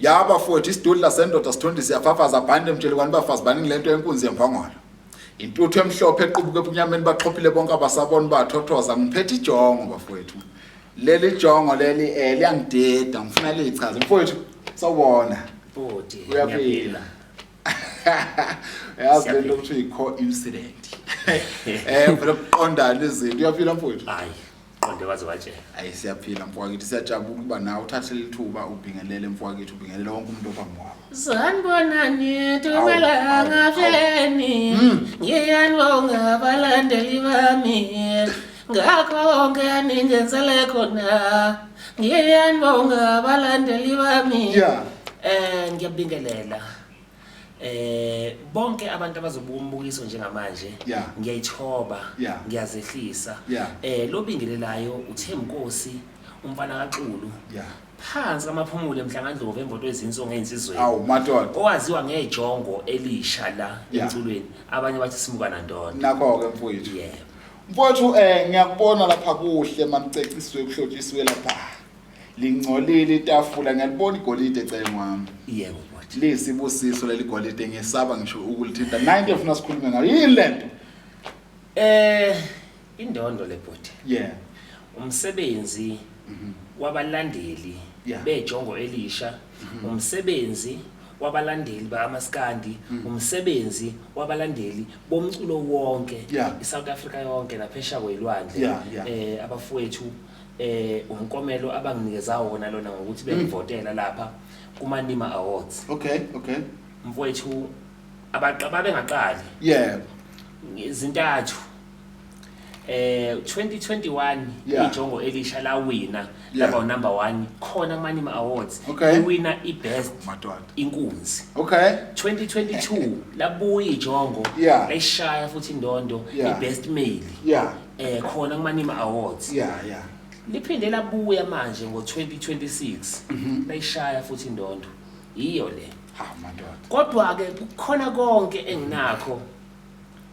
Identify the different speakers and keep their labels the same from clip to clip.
Speaker 1: Ya bafowethu, isidudla sendoda sithondi siyafafaza bhande mtshele kwani bafazi baningi lento yenkunzi yemvangolo. Intuthu emhlophe equbuke ebunyameni, baxhophile bonke abasabona bathothoza. Ngiphethe ijongo bafowethu. Leli jongo leli liyangidida, ngifuna lichaze. Mfowethu, sawubona.
Speaker 2: Bhuti,
Speaker 1: Uyaphila. Yazi lento kuthiwa i-coincident. Vele kuqondana izinto. Uyaphila mfowethu?
Speaker 2: Hayi, qonde waze watshela.
Speaker 1: Ayi, siyaphila mfowethu, siyajabula ukuba nawe uthathe lithuba ubingelele mfowethu, ubingelele wonke umuntu ophambi kwakho.
Speaker 2: Sanibonani Dumelang Ngiyanibonga abalandeli bami ngakho konke aningenzele khona. Ngiyanibonga abalandeli bami. Ngiyabingelela. Bonke abantu abazobuka umbukiso njengamanje, ngiyayithoba, ngiyazehlisa. Lobingelelayo uThemnkosi umfana kaXulu. Phansi kamaphumulo emhlangandlovu emvoto ezinsongo ezinsizweni.
Speaker 1: Awu madoda.
Speaker 2: Owaziwa ngejongo elisha la emculweni. Abanye bathi simukana ndonda.
Speaker 1: Nakho ke mfowethu.
Speaker 2: Yebo.
Speaker 1: Mfowethu, ngiyakubona lapha kuhle manicecisiwe kuhlotshisiwe lapha. Lingcolile itafula, ngiyalibona igolide eceleni kwami.
Speaker 2: Yebo bhuti.
Speaker 1: Lisibusiso leli golide, ngiyesaba ngisho ukulithinta. 90 ufuna sikhulume ngayo. Yini lento?
Speaker 2: Indondo le bhuti. Umsebenzi wabalandeli bejongo elisha, umsebenzi wabalandeli bakaMaskandi, umsebenzi wabalandeli bomculo wonke, iSouth Africa yonke naphesheya kwelwandle. Abafowethu, umkomelo abanginikeza wona lona ngokuthi bengivotela lapha kuma Nima Awards.
Speaker 1: Okay.
Speaker 2: Mfowethu, abaqaba bengaqali. Izintathu. 2021 ijongo elisha lawina, laba number 1 khona kuma Nima Awards. Iwina iBest
Speaker 1: Madoda.
Speaker 2: Inkunzi. 2022 labuya ijongo, layishaya futhi indondo, iBest Male. Khona kuma Nima Awards. Liphinde labuya manje ngo2026, layishaya futhi indondo. Iyo le.
Speaker 1: Ha madoda.
Speaker 2: Kodwa ke kukhona konke enginakho,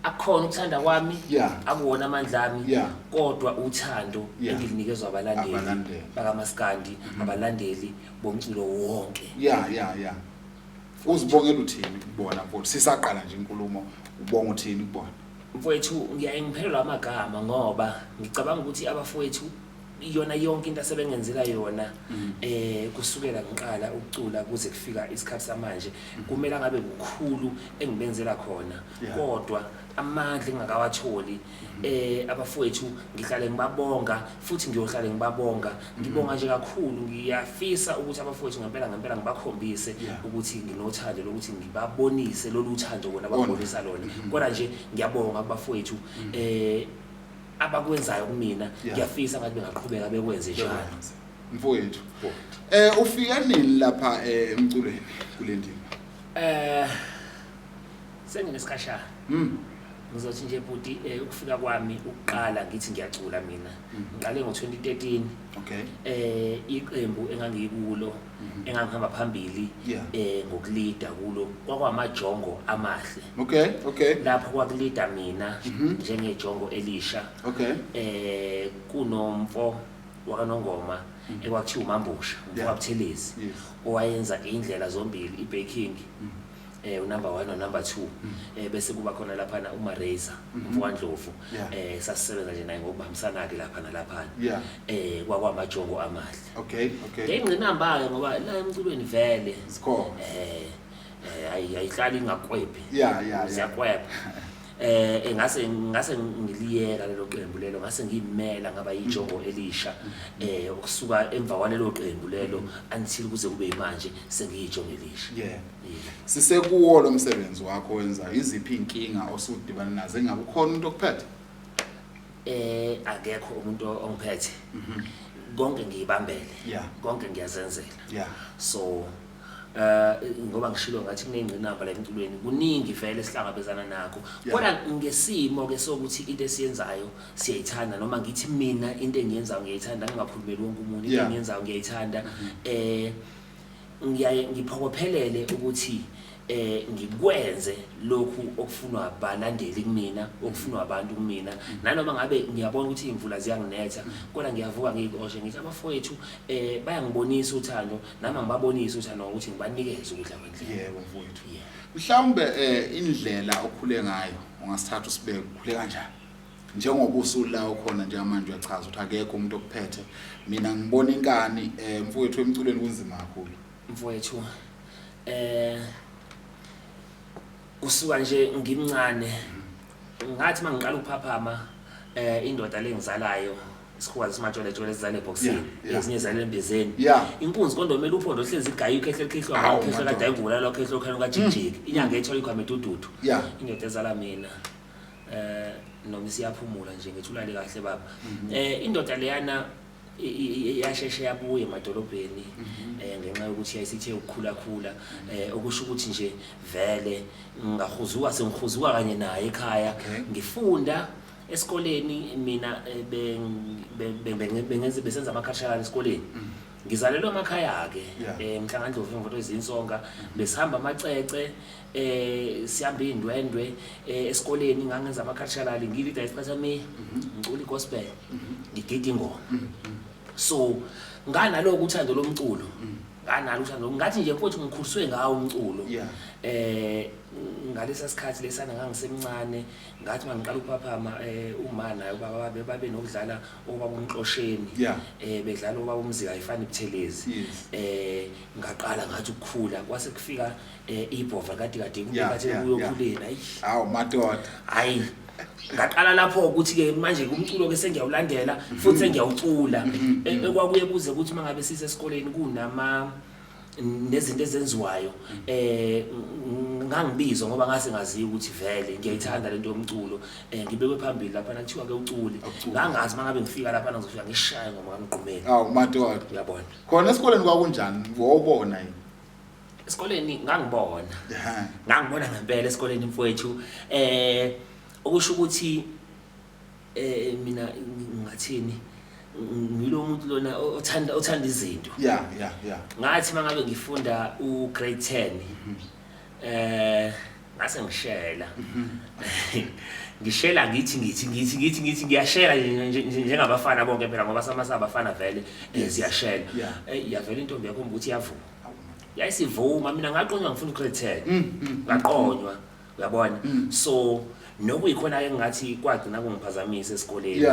Speaker 2: akukhona ukuthanda kwami, akuwona amandla ami, kodwa uthando engilinikezwa abalandeli
Speaker 1: Abalandeli.
Speaker 2: bakaMaskandi, abalandeli bomculo wonke.
Speaker 1: Yeah. Uzibongela uthini kubona mfowethu? Sisaqala nje inkulumo, ubonga uthini kubona?
Speaker 2: Mfowethu, ngiyaye ngiphelelwa amagama ngoba ngicabanga ukuthi abafowethu iyona yonke into asebengenzela yona kusukela ngiqala ukucula kuze kufika isikhathi samanje, kumele ngabe kukhulu engibenzela khona, kodwa amandla engakawatholi. Abafowethu ngihlale ngibabonga futhi ngiyohlale ngibabonga, ngibonga nje kakhulu. Ngiyafisa ukuthi abafowethu ngempela ngempela ngibakhombise ukuthi nginothando lokuthi ngibabonise lolu thando bona abangibonisa lona. Kodwa nje ngiyabonga kubafowethu abakwenzayo kumina. Ngiyafisa ngathi bengaqhubeka bekwenze njalo.
Speaker 1: Bekwenze. Mfowethu.
Speaker 2: Bhuti.
Speaker 1: Ufika nini lapha emculweni kule ndima?
Speaker 2: Senginesikhashana. Ngizothi nje bhuti, ukufika kwami ukuqala ngithi ngiyacula mina. Ngiqale ngo2013. Iqembu engangikulo, engangihamba phambili ngokulida kulo, kwakwamajongo amahle. Lapho kwakulida mina njengejongo elisha. Kunomfo wakaNongoma ekwakuthiwa uMambusha, umfo kaButhelezi, owayenza indlela zombili, i-baking, unumber 1 no number 2, bese kuba khona lapha na uMareza, umfo kaNdlovu. Sasisebenza nje naye ngokubambisana ke lapha nalapha. Kwakwamajongo amahle. Ngengqinamba ke ngoba la emculweni vele
Speaker 1: Sikhona.
Speaker 2: Ayihlali ingakwephi. Ziyakwepha. Ngase ngiliyeka lelo qembu lelo, ngase ngiyimela ngaba ijongo elisha, ukusuka emva kwalelo qembu lelo until kuze kube manje sengiyijongo elisha.
Speaker 1: Sisekuwo lo msebenzi wakho wenza, iziphi inkinga osudibana nazo, engabe ukhona umuntu okuphethe?
Speaker 2: Akekho umuntu ongiphethe. Konke ngiyibambele. Konke ngiyazenzela. So ngoba ngishilo ngathi kunengqinamba la emculweni, kuningi vele sihlangabezana nakho. Kodwa ngesimo ke sokuthi into esiyenzayo siyayithanda, noma ngithi mina into engiyenzayo ngiyayithanda, ngingakhulumeli wonke umuntu, into engiyenzayo ngiyayithanda. Ngiyaye ngiphokophelele ukuthi Ngikwenze lokhu okufunwa abalandeli kumina, okufunwa abantu kumina, nanoma ngabe ngiyabona ukuthi imvula ziyanginetha, kodwa ngiyavuka ngiyikoshe ngithi abafowethu bayangibonisa uthando, nami angibabonisi uthando ngokuthi ngibanikeze ukudla kwendlela.
Speaker 1: Yebo mfowethu. Mhlawumbe indlela okhule ngayo ungasithatha usibeke, ukhule kanjani? Njengoba usula ukhona njengamanje uyachaza ukuthi akekho umuntu okuphethe. Mina ngibona inkani mfowethu emculweni kunzima kakhulu.
Speaker 2: Mfowethu, kusuka nje ngimncane ngathi mangiqala ukuphaphama, indoda lengizalayo isikhukazi simatshole sizale ebhokisini, ezinye zale embizeni, inkunzi kondomela uphondo hlezi igayi ukhehle likhehlwa ngokhehle kade ayivula lo khehle okhalo kajikijiki, inyanga ethola ikhwama edududu, indoda ezala mina, noma isiyaphumula nje, ngithi ulale kahle baba. Indoda leyana yasheshe yabuya emadolobheni ngenxa yokuthi yayisithe ukukhula khula, okusho ukuthi nje vele ngahuzuka, sengihuzuka kanye naye ekhaya. Ngifunda esikoleni mina, bengenze besenza ama-cultural esikoleni. Ngizalelwe emakhaya ke, eMhlangandlovu, eMvoto ezinsonga, besihamba amacece, sihamba indwendwe esikoleni. Ngangenza ama-cultural, ngilida isicathamiya, ngicula i-gospel, ngigida ingoma. So nganaloko uthando lomculo, nganalo uthando, ngathi nje mfowethu ngikhuliswe ngawo umculo. Ngalesa sikhathi lesana ngangisemncane, ngathi mangiqala ukuphaphama, uma naye ubaba babe nokudlala obaba umxosheni, bedlala obaba uMzika ayifani Buthelezi. Ngaqala ngathi ukukhula, kwase kufika ibhova kade kade kubekathi kuyokhuleni, ayi.
Speaker 1: Hawu madoda.
Speaker 2: Hayi, ngaqala lapho ukuthi ke manje umculo ke sengiyawulandela futhi sengiyawucula. Ekwakuye kuze ukuthi mangabe sisesikoleni kunama nezinto ezenziwayo, ngangibizwa ngoba ngase ngaziyo ukuthi vele ngiyayithanda lento yomculo, ngibekwe phambili lapha kuthiwa ke uculi. Ngangazi mangabe ngifika lapha ngizofika ngishaye ngoma kaMgqumeni.
Speaker 1: Awu madoda.
Speaker 2: Uyabona.
Speaker 1: Khona esikoleni kwakunjani, wawubona yini?
Speaker 2: Esikoleni ngangibona. Ngangibona ngempela esikoleni mfowethu. Okusho ukuthi mina ngingathini, ngilo muntu lona othanda izinto.
Speaker 1: yeah yeah yeah
Speaker 2: Ngathi mangabe ngifunda u grade 10, ngase ngishela, ngishela, ngithi ngiyashela njengabafana bonke phela, ngoba sama sabafana vele, siyashela. Yavela intombi yakho ukuthi iyavuma, yayisivuma. Mina ngaqonywa ngifuna u-grade 10, ngaqonywa, uyabona. So nokuyikhona ke ngathi kwagcina kungiphazamisa esikoleni.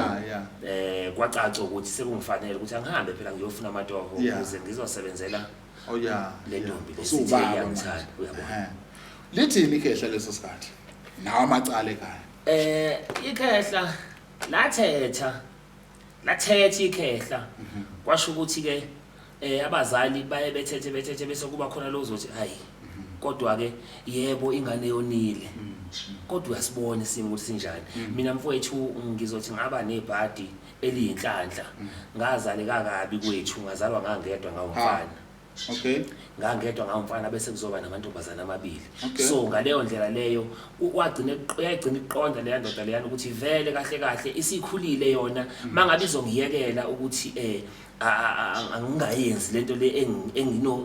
Speaker 2: Kwacaca ukuthi sekungifanele ukuthi angihambe phela ngiyofuna amatoho ukuze ngizosebenzela
Speaker 1: Oh yeah.
Speaker 2: le ntombi lesithe iyangithanda, uyabona.
Speaker 1: Lithini ikhehla leso sikhathi? Nawo amacala ekhaya.
Speaker 2: Ikhehla lathetha, lathetha ikhehla, kwasho ukuthi ke abazali baye bethethe bethethe, bese kuba khona lo uzothi hayi, kodwa ke yebo ingane yonile, kodwa uyasibona isimo ukuthi sinjani. Mina mfowethu ngizothi ngaba nebhadi eliyinhlanhla, ngazaleka kabi kwethu, ngazalwa ngangedwa ngawumfana. Ngangedwa ngawumfana, bese kuzoba namantombazana amabili. So ngaleyo ndlela leyo wagcina yayigcina iqonda leya ndoda leyana ukuthi vele kahle kahle isikhulile yona, mangabe izongiyekela ukuthi angingayenzi lento le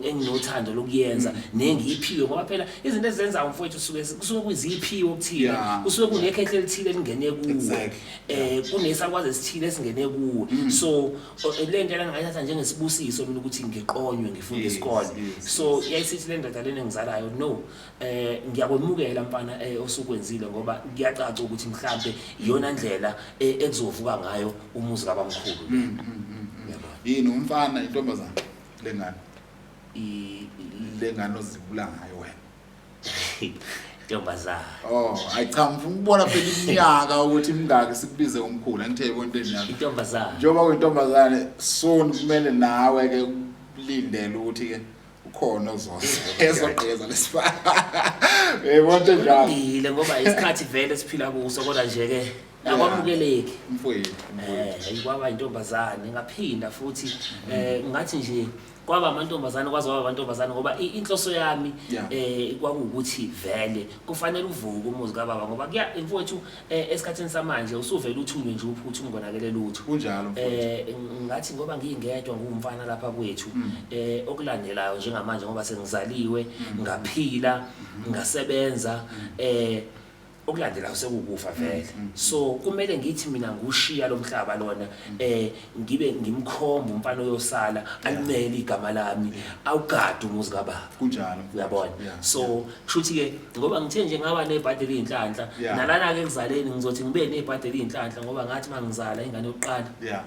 Speaker 2: enginothando lokuyenza nengiyiphiwe, ngoba phela izinto ezenzayo mfowethu suke kusuke kuyiziphiwe okuthile, kusuke kunekhehle elithile elingene kuwe, kunesakwazi esithile esingene kuwe. So le nto lena ngayithatha njengesibusiso mina ukuthi ngiqonywe ngifunde isikole. So yayisithi le ndoda lena engizalayo, no, ngiyakwemukela mfana osukwenzile, ngoba kuyacaca ukuthi mhlambe iyona ndlela ekuzovuka ngayo umuzi kabamkhulu. Uyabona.
Speaker 1: Yini, umfana, intombazana lengane? Lengane ozibula ngayo wena.
Speaker 2: Ntombazana.
Speaker 1: Oh, ayi cha, ngifuna ukubona phela iminyaka ukuthi imingaki, sikubize ngomkhulu, angithe yibona into eminyaka.
Speaker 2: Intombazana.
Speaker 1: Njengoba kuyintombazane, soon kumele nawe ke ulindele ukuthi ke ukhona ozoza ezogqeza lesifana. Yebo, into enjalo.
Speaker 2: Kulungile, ngoba isikhathi vele siphila kuso, kodwa nje ke akwamukeleki.
Speaker 1: Mfowethu, mfowethu.
Speaker 2: Kwaba intombazane, ngaphinda futhi ngathi nje Kwaba amantombazane, kwaze kwaba amantombazane, ngoba inhloso yami kwakuwukuthi vele kufanele uvuke umuzi kababa, ngoba kuya mfowethu, esikhathini samanje usuvele uthunywe nje uphuthu ungonakele lutho.
Speaker 1: Kunjalo, mfowethu.
Speaker 2: Ngathi ngoba ngingedwa nguwumfana lapha kwethu, okulandelayo njengamanje, ngoba sengizaliwe, ngaphila, ngasebenza, okulandelayo sekukufa vele. So kumele ngithi mina ngushiya lo mhlaba lona, ngibe ngimkhomba umfana oyosala alimele igama lami, awugade umuzi kababa.
Speaker 1: Kunjalo, mfowethu.
Speaker 2: Uyabona? So kushuthi ke ngoba ngithe nje ngaba nebhadi eliyinhlanhla, nalana ke ekuzaleni ngizothi ngibe nebhadi eliyinhlanhla, ngoba ngathi mangizala ingane yokuqala,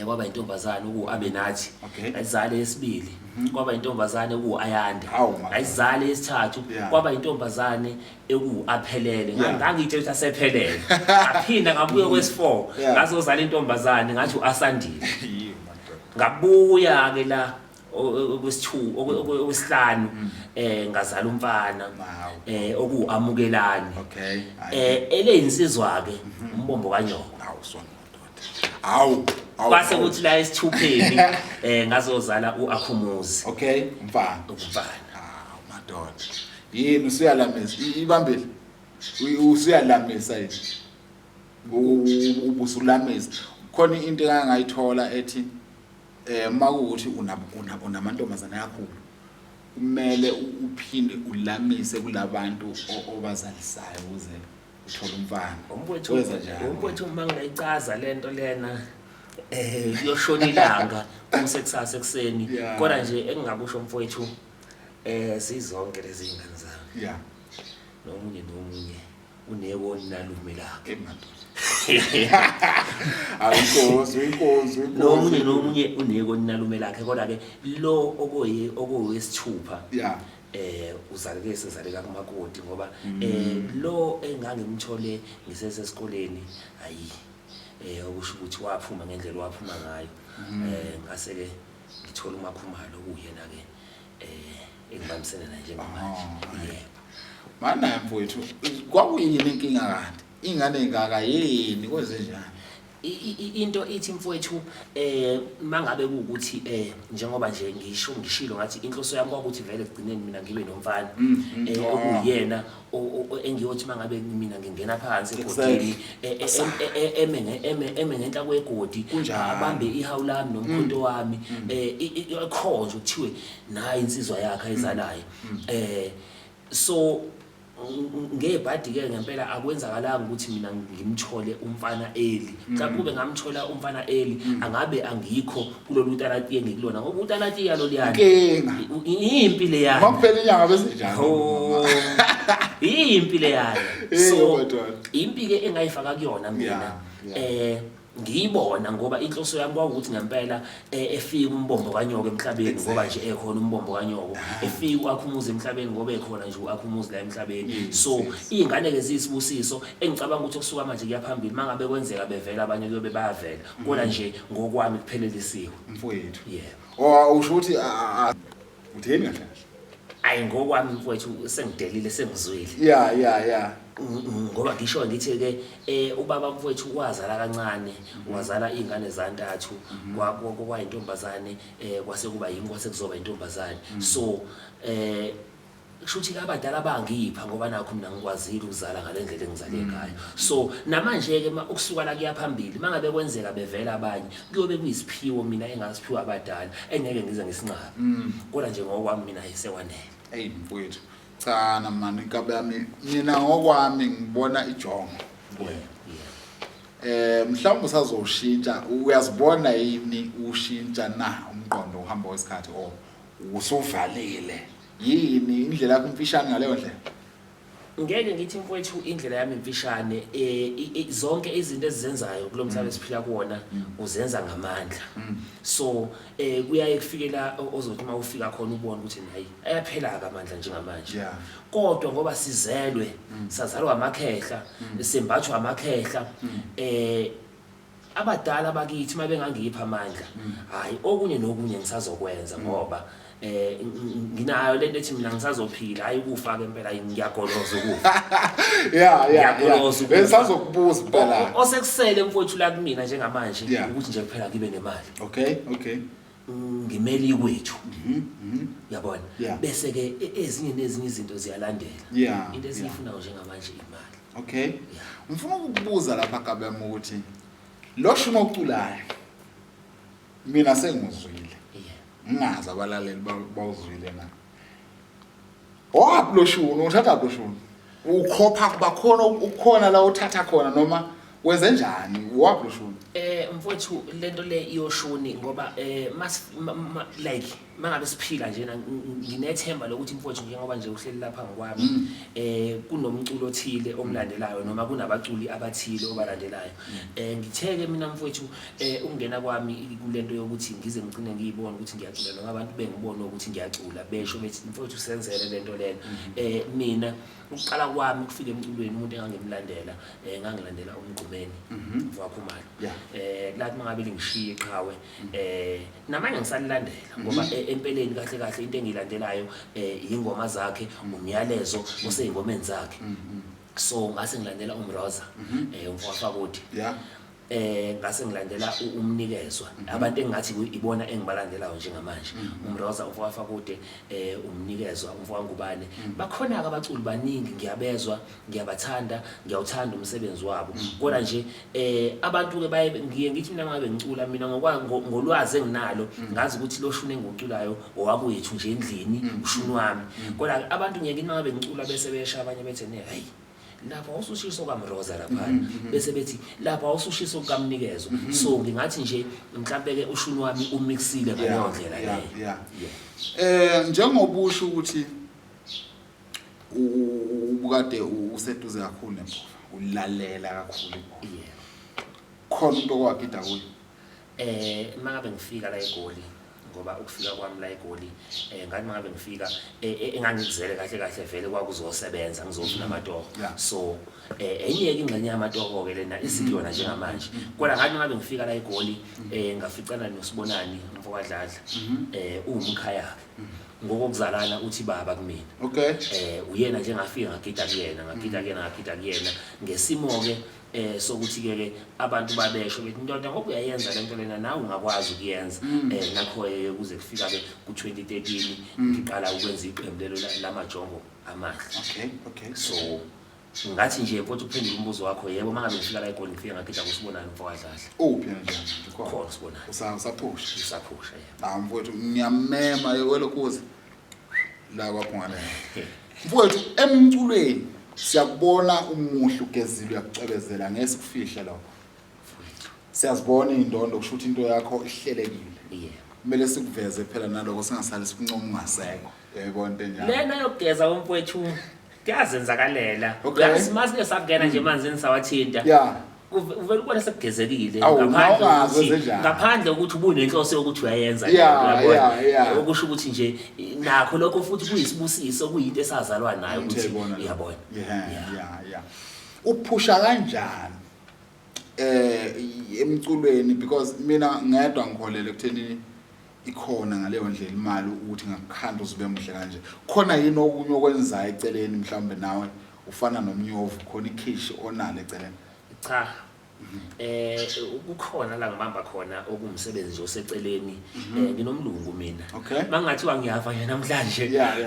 Speaker 2: kwaba intombazane uku Abenathi. Ayizale yesibili, kwaba intombazane ku Ayanda.
Speaker 1: Hawu, my
Speaker 2: Ayizale yesithathu, kwaba intombazane eku Aphelele. Ngangitshela ukuthi asephelele. Ngaphinda ngabuya kwesi4, ngazozala intombazane, ngathi uAsandile.
Speaker 1: Yiyo, madoda.
Speaker 2: Ngabuya ke la okwesi2, okwesihlanu, ngazala umfana, oku Amukelani. Eleyinsizwa ke, umbombo kaNyoko.
Speaker 1: Hawu, sona madoda. Hawu, hawu,
Speaker 2: Kwase
Speaker 1: hawu.
Speaker 2: kuthi la esithupheni, ngazozala uAkhumuzi.
Speaker 1: Okay, umfana.
Speaker 2: Umfana.
Speaker 1: Hawu, madoda. Yini usuyalamisa? Ibambile. Usuyalamisa yini? Ubusulamisa. Khona into engangayithola ethi makuwukuthi unamantombazane kakhulu, kumele uphinde ulamise kulabantu obazalisayo ukuze uthole umfana.
Speaker 2: Umfowethu,
Speaker 1: Wenza njani?
Speaker 2: Umfowethu, uma ngingayichaza lento lena, kuyoshona ilanga kusekusasa ekuseni. Kodwa nje engingakusho mfowethu, sizonke lezi zingane zami. Nomunye nomunye unewoni nalume lakhe.
Speaker 1: Hey, madoda. Hayi, inkosi, inkosi, inkosi.
Speaker 2: Nomunye nomunye unewoni nalume lakhe, kodwa ke lo okoyesithupha, uzaleke sezaleka kumakoti, ngoba lo engangimthole ngisesesikoleni, hayi, okusho ukuthi waphuma ngendlela waphuma ngayo. Ngase ke ngithola uMakhumalo, kuyena ke engibambisene naye njengamanje. Yebo.
Speaker 1: Mana mfowethu, kwakuyini inkinga kanti? Ingane ingaka yini, kwenze njani?
Speaker 2: Into ithi mfowethu, mangabe kuukuthi, njengoba nje ngisho ngishilo ngathi inhloso yami kwakuthi vele ekugcineni mina ngibe nomfana, okuyena engiyothi mangabe mina ngingena phansi egodini, eme ngenhla kwegodi, abambe ihawu lami nomkhonto wami, ekhonjwe kuthiwe nayi insizwa yakhe ayizalayo. So ngebhadi ke ngempela akwenzakalanga ukuthi mina ngimthole umfana eli. Mhlawumbe kube ngamthola umfana eli, angabe angikho kulolu talatiye ngikulona, ngoba utalatiya lo liyana.
Speaker 1: Inkinga.
Speaker 2: Impi leyana.
Speaker 1: Makuphela inyanga bese njalo.
Speaker 2: Oh. Impi leyana.
Speaker 1: Hey,
Speaker 2: So,
Speaker 1: madoda.
Speaker 2: impi ke engayifaka kuyona mina. Ngiyibona ngoba inhloso yami kwakuthi ngempela, efika umbombo kaNyoko emhlabeni, ngoba nje ekhona umbombo kaNyoko, efika uAkhumuzi emhlabeni ngoba ekhona nje uAkhumuzi la emhlabeni. So izingane ke ziyisibusiso engicabanga ukuthi kusuka manje kuya phambili mangabe kwenzeka bevela abanye kuyobe bayavela, kodwa nje ngokwami kuphelelisiwe.
Speaker 1: Mfowethu.
Speaker 2: Yebo.
Speaker 1: Oh, usho ukuthi, utheni kahle kahle?
Speaker 2: Ayi, ngokwami mfowethu sengidelile, sengizwile. Ngoba ngisho ngithi ke, ubaba mfowethu wazala kancane, wazala izingane zantathu, kwayintombazane, kwase kuba yimi, kwase kuzoba intombazane. So kusho ukuthi abadala bangipha ngoba nakho mina ngikwazile ukuzala ngalendlela engizale ngayo. So namanje ke ukusuka la kuya phambili mangabe kwenzeka bevela abanye, kuyobe kuyisiphiwo mina engasiphiwa abadala engeke ngize ngisinqabe. Kodwa nje ngokwami mina ayisekwanele.
Speaker 1: Hey mfowethu, cha na mani inkabi yami, mina ngokwami ngibona ijongo kuwena. Mhlawumbe usazoshintsha, uyazibona yini ushintsha na umqondo uhamba kwesikhathi, or usuvalile? Yini indlela yakho imfishane ngaleyo ndlela?
Speaker 2: Ngeke ngithi mfowethu indlela yami imfishane, zonke izinto ezizenzayo kulo mhlaba esiphila kuwona uzenza ngamandla. So kuyaye kufikela ozothi uma ufika khona ubone ukuthi nayi ayaphela ke amandla njengamanje. Kodwa ngoba sizelwe, sazalwa amakhehla, sembathwa amakhehla, abadala bakithi mabengangipha amandla, hayi okunye nokunye ngisazokwenza, ngoba nginayo lento ethi mina ngisazophila, hayi ukufa ke impela ngiyagoloza ukufa. Ngiyagoloza ukufa.
Speaker 1: Bengisazokubuza impela.
Speaker 2: Osekusele mfowethu la kumina njengamanje ukuthi nje kuphela ngibe nemali. Ngimele ikwethu. Yabona?
Speaker 1: Yeah.
Speaker 2: Bese ke ezinye nezinye izinto ziyalandela. Into esiyifunayo njengamanje imali.
Speaker 1: Okay. Ngifuna ukukubuza lapha Gabem ukuthi lo shuma oculayo mina senguzwile. Ngingazi abalaleli bawuzwile na. Waphi lo shuni uthatha lo shuni? Ukhopha kuba khona ukhona la uthatha khona noma wenze njani? Waphi lo shuni?
Speaker 2: Mfowethu, lento le iyoshuni ngoba mas like mangabe siphila njena nginethemba lokuthi mfowethu njengoba nje uhleli lapha ngokwami kunomculo othile omlandelayo noma kunabaculi abathile obalandelayo. Ngitheke mina mfowethu ukungena kwami kulento yokuthi ngize ngigcine ngiyibona ukuthi ngiyacula noma abantu bengibona ukuthi ngiyacula besho bethi mfowethu senzele lento lena. Mina ukuqala kwami ukufika emculweni umuntu engangimlandela ngangilandela uMgqumeni waKhumalo. Lathi mangabe lingishiye iqhawe namanje ngisalilandela ngoba empeleni kahle kahle into engiyilandelayo ingoma zakhe, umyalezo oseyingomeni zakhe. So ngase ngilandela uMroza umfowafakudi. Ngase ngilandela umnikezwa abantu engathi ibona engibalandelayo njengamanje, uMroza umfowafakude, umnikezwa umfowangubane. Bakhona ke abaculi baningi, ngiyabezwa, ngiyabathanda, ngiyawuthanda umsebenzi wabo. Kodwa nje abantu ke baye ngiye ngithi mina ngabe ngicula mina ngolwazi enginalo ngazi ukuthi lo shuni engiwuculayo owakwethu nje endlini, ushuni wami. Kodwa abantu ngiye ngithi ngabe ngicula bese besha abanye bethe ne hey lapha awusushiso kaMroza lapha, bese bethi lapha awusushiso kaMnikezwa. So ngingathi nje mhlambe ke ushuni wami umixile ngaleyo ndlela leyo.
Speaker 1: Njengobusho ukuthi ubukade useduze kakhulu nempova, ulalela kakhulu impova. Khona umuntu okwagida kuyo?
Speaker 2: Mangabe ngifika la eGoli, ngoba ukufika kwami la eGoli ngathi mangabe ngifika engangikuzele kahle kahle vele kwakuzosebenza, ngizofuna amatoho. So enye ke ingxenye yamatoho ke lena isikuyona njengamanje. Kodwa ngathi mangabe ngifika la eGoli ngaficana noSibonani umfowadladla, uwumkhaya yakhe ngokokuzalana, uthi baba kumina. Uyena nje ngafika ngagida kuyena, ngagida kuyena, ngagida kuyena ngesimo ke sokuthi ke ke abantu babesho bethi ndoda ngoba uyayenza lento lena nawe ungakwazi ukuyenza. Nakho ke kuze kufika ke ku2013 ngiqala ukwenza iqembu lelo lamajongo amahle.
Speaker 1: Okay okay
Speaker 2: So ngathi nje mfowethu uphendula umbuzo wakho, yebo, mangabe ngifika la eGoli ngifike ngagida kuSibonani umfowadladla.
Speaker 1: Uphi nje?
Speaker 2: Khona Sibonani.
Speaker 1: Usaphusha.
Speaker 2: Usaphusha, yebo.
Speaker 1: Hawu mfowethu, ngiyamema welokhuza la kwakho ngale. Mfowethu, emculweni siyakubona umuhle, ugezile, uyakucebezela, ngeke sikufihle lokho. Siyazibona indondo, kusho ukuthi into yakho ihlelekile. Kumele sikuveze phela naloko, singasali sikuncoma ungasekho. Uyayibona into enjalo.
Speaker 2: Lena yokugeza mfowethu kuyazenzakalela. Uyazi masike sakungena nje emanzini sawathinta. Uvela ubona sekugezekile ngaphandle ukuthi ubunenhloso yokuthi uyayenza, uyabona? Okusho ukuthi nje nakho lokho futhi kuyisibusiso, kuyinto esazalwa nayo ukuthi uyabona.
Speaker 1: Uphusha kanjani emculweni? Because mina ngedwa ngikholele ekutheni ikhona ngaleyo ndlela imali ukuthi ngakukhanda uzibe muhle kanje. Khona yini okunye okwenzayo eceleni, mhlawumbe nawe ufana nomnyovu, khona ikhishi onalo eceleni?
Speaker 2: Cha, kukhona la ngibamba khona okumsebenzi nje oseceleni. Nginomlungu mina. Mangathiwa ngiyafa nje namhlanje,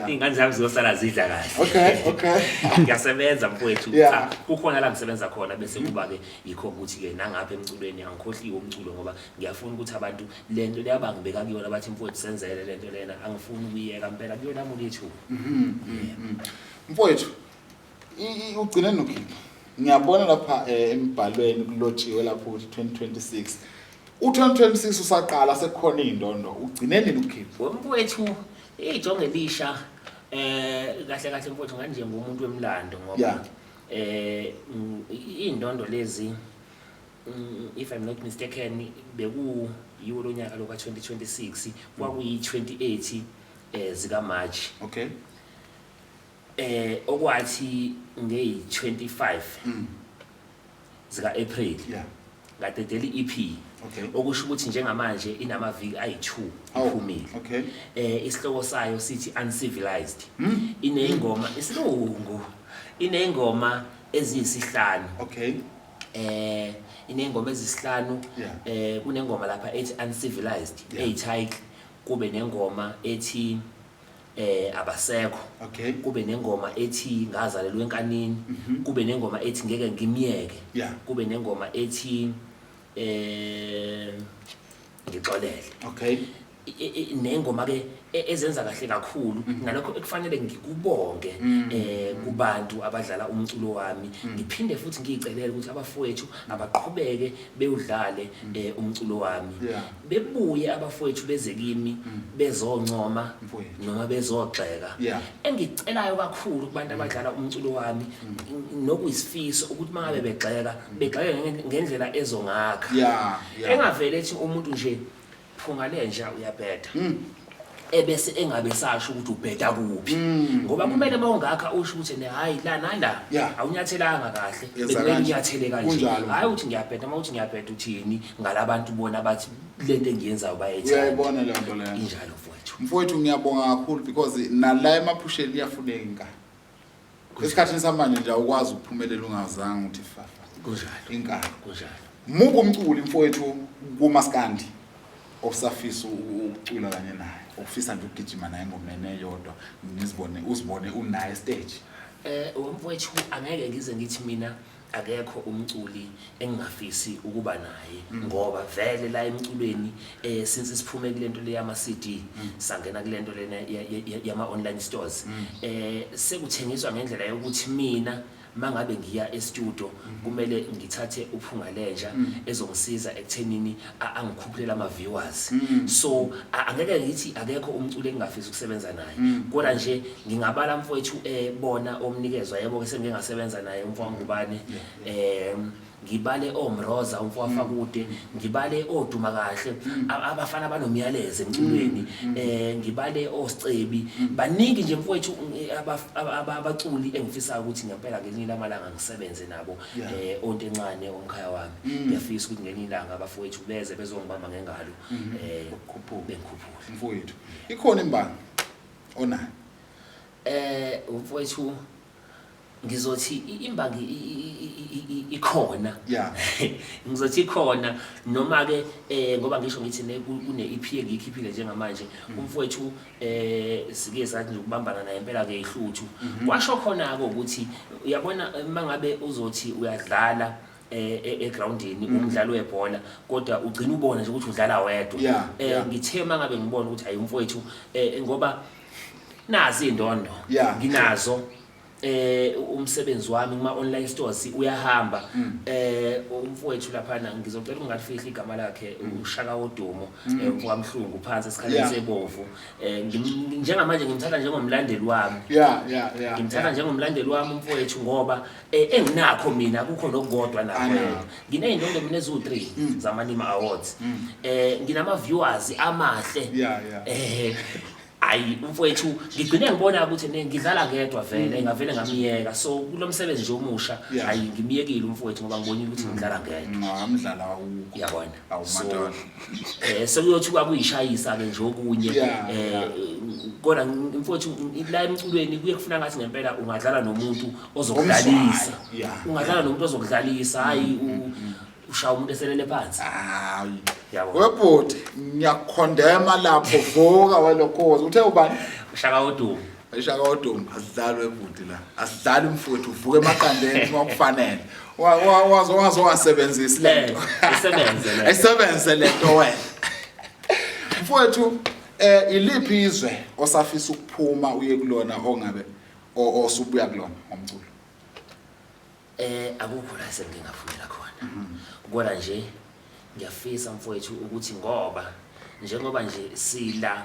Speaker 2: ingane zami ziyosala zidla kahle.
Speaker 1: Okay okay
Speaker 2: Ngiyasebenza mfowethu. Cha, kukhona la ngisebenza khona, bese kuba ke yikho ukuthi ke nangapha emculweni angikhohliwe umculo, ngoba ngiyafuna ukuthi abantu lento leyabangibeka kuyona bathi mfowethu senzele lento lena, angifuni ukuyeka impela kuyona mulethu.
Speaker 1: Mfowethu, ugcine nokhipha, ngiyabona lapha embhalweni kulotshiwe lapho ukuthi 2026, u2026 usaqala, sekukhona indondo, ugcine nini ukukhipha?
Speaker 2: Mfowethu, ijonge elisha kahle kahle mfowethu nganje ngumuntu wemlando ngoba indondo lezi, if I'm not mistaken, beku yiwo lo nyaka lo ka2026, kwakuyi 28 zika March. Okwathi ngeyi 25 zika April ngadedela i-EP. Okusho ukuthi njengamanje inamaviki ayi2 iphumile. Isihloko sayo sithi Uncivilized. Ineyingoma isilungu, ineyingoma eziyisihlanu. Ineyingoma ezisihlanu. Kunengoma lapha ethi Uncivilized, eyi title. Kube nengoma ethi abasekho. Kube nengoma ethi ngazalelwa enkanini. Kube nengoma ethi ngeke ngimyeke. Kube nengoma ethi ngixolele. Nengoma ke ezenza kahle kakhulu, nalokho ekufanele ngikubonge kubantu abadlala umculo wami. Ngiphinde futhi ngiyicelele ukuthi abafowethu abaqhubeke bewudlale umculo wami. Bebuye abafowethu beze kimi bezoncoma noma bezogxeka. Engicelayo kakhulu kubantu abadlala umculo wami nokuyisifiso ukuthi mangabe begxeka, begxeke ngendlela ezongakha. Engavele ethi umuntu nje phunga lenja uyabheda. Ebese engabe sasho ukuthi ubheda kuphi, ngoba kumele mawungakha usho ukuthi ne hayi la nala awunyathelanga kahle, bekumele unyathele kanje. Hayi uthi ngiyabheda, uma uthi ngiyabheda uthini ngalabantu bona bathi lento engiyenzayo bayethanda.
Speaker 1: Uyayibona le nto leyo.
Speaker 2: Injalo mfowethu.
Speaker 1: Mfowethu, ngiyabonga kakhulu because nala emaphusheni iyafuneka inkani. Esikhathini samanje nje awukwazi ukuphumelela ungazange uthi fafa.
Speaker 2: Kunjalo.
Speaker 1: Inkani.
Speaker 2: Kunjalo.
Speaker 1: Muku umculi mfowethu kumaskandi osafisa ukucula kanye naye, ofisa nje ukugijima naye engomeni eyodwa, nizibone uzibone unaye stage?
Speaker 2: Mfowethu, angeke ngize ngithi mina akekho umculi engingafisi ukuba naye, ngoba vele la emculweni since siphume kulento le yama CD, sangena kulento lena yama online stores, sekuthengiswa ngendlela yokuthi mina mangabe ngiya e-studio kumele ngithathe uphunga lenja ezongisiza ekuthenini angikhuphulela ama viewers. So angeke ngithi akekho umculi engingafisa ukusebenza naye, kodwa nje ngingabala mfowethu bona omnikezwa, yebo ke sengike ngasebenza naye umfowethu Ngubane, ngibale oMroza umfowethu Fakude, ngibale oDuma kahle, abafana banomyalezo emculweni, ngibale oSicebi, baningi nje mfowethu abaculi engifisayo ukuthi ngempela ngelinye lamalanga ngisebenze nabo. Onto encane omkhaya wami, ngiyafisa ukuthi ngelinye ilanga abafowethu beze bezongibamba ngengalo, bengikhuphule.
Speaker 1: Mfowethu, ikhona imbangi onayo?
Speaker 2: Mfowethu, ngizothi imbangi ikhona. Ngizothi ikhona noma ke ngoba ngisho ngithi kune EP engiyikhiphile njengamanje, umfowethu sike sathi nje ukubambana naye impela ke ihluthu. Kwasho khona ke ukuthi uyabona mangabe uzothi uyadlala egroundini umdlalo webhola, kodwa ugcina ubona nje ukuthi udlala wedwa. Ngithe mangabe ngibona ukuthi hayi umfowethu, ngoba nazi indondo nginazo, umsebenzi wami kuma online stores uyahamba. Umfowethu lapha ngizocela ungalifihli igama lakhe, uShaka Wodumo, umfowamhlungu phansi esikhaleni sebovu. Njengamanje ngimthatha njengomlandeli wami. Ngimthatha njengomlandeli wami umfowethu, ngoba enginakho mina kukho nokukodwa nakho yena. Nginey'ndondo mina eziwu-3 zamaNima Awards. Nginama viewers amahle. Ayi umfowethu, ngigcine ngibona ukuthi ngidlala ngedwa vele, ngavele ngamiyeka. So kulo msebenzi nje omusha, ayi ngimiyekile umfowethu ngoba ngibonile ukuthi ngidlala ngedwa.
Speaker 1: Ngamdlala awukho.
Speaker 2: Uyabona.
Speaker 1: Awumadala.
Speaker 2: Sekuyothuka kuyishayisa ke nje okunye. Kodwa mfowethu, la emculweni kuye kufuna ngathi ngempela ungadlala nomuntu ozokudlalisa. Ungadlala nomuntu ozokudlalisa, hayi ushaya umuntu eselele phansi.
Speaker 1: Hayi.
Speaker 2: Yabo.
Speaker 1: Webhuti, ngiyakhondema lapho, vuka welokhozi. Uthe ubani?
Speaker 2: Ushaka Wodumo.
Speaker 1: Ushaka Wodumo, asidlali webhuti la. Asidlali mfowethu, uvuka emaqandeni uma kufanele. Wazo wasebenzisa lento.
Speaker 2: Isebenze le.
Speaker 1: Isebenze lento wena. Mfowethu, iliphi izwe osafisa ukuphuma uye kulona ongabe osubuya kulona ngomculo?
Speaker 2: Akukho la sengingafumela khona. Kodwa nje ngiyafisa mfowethu ukuthi ngoba njengoba nje sila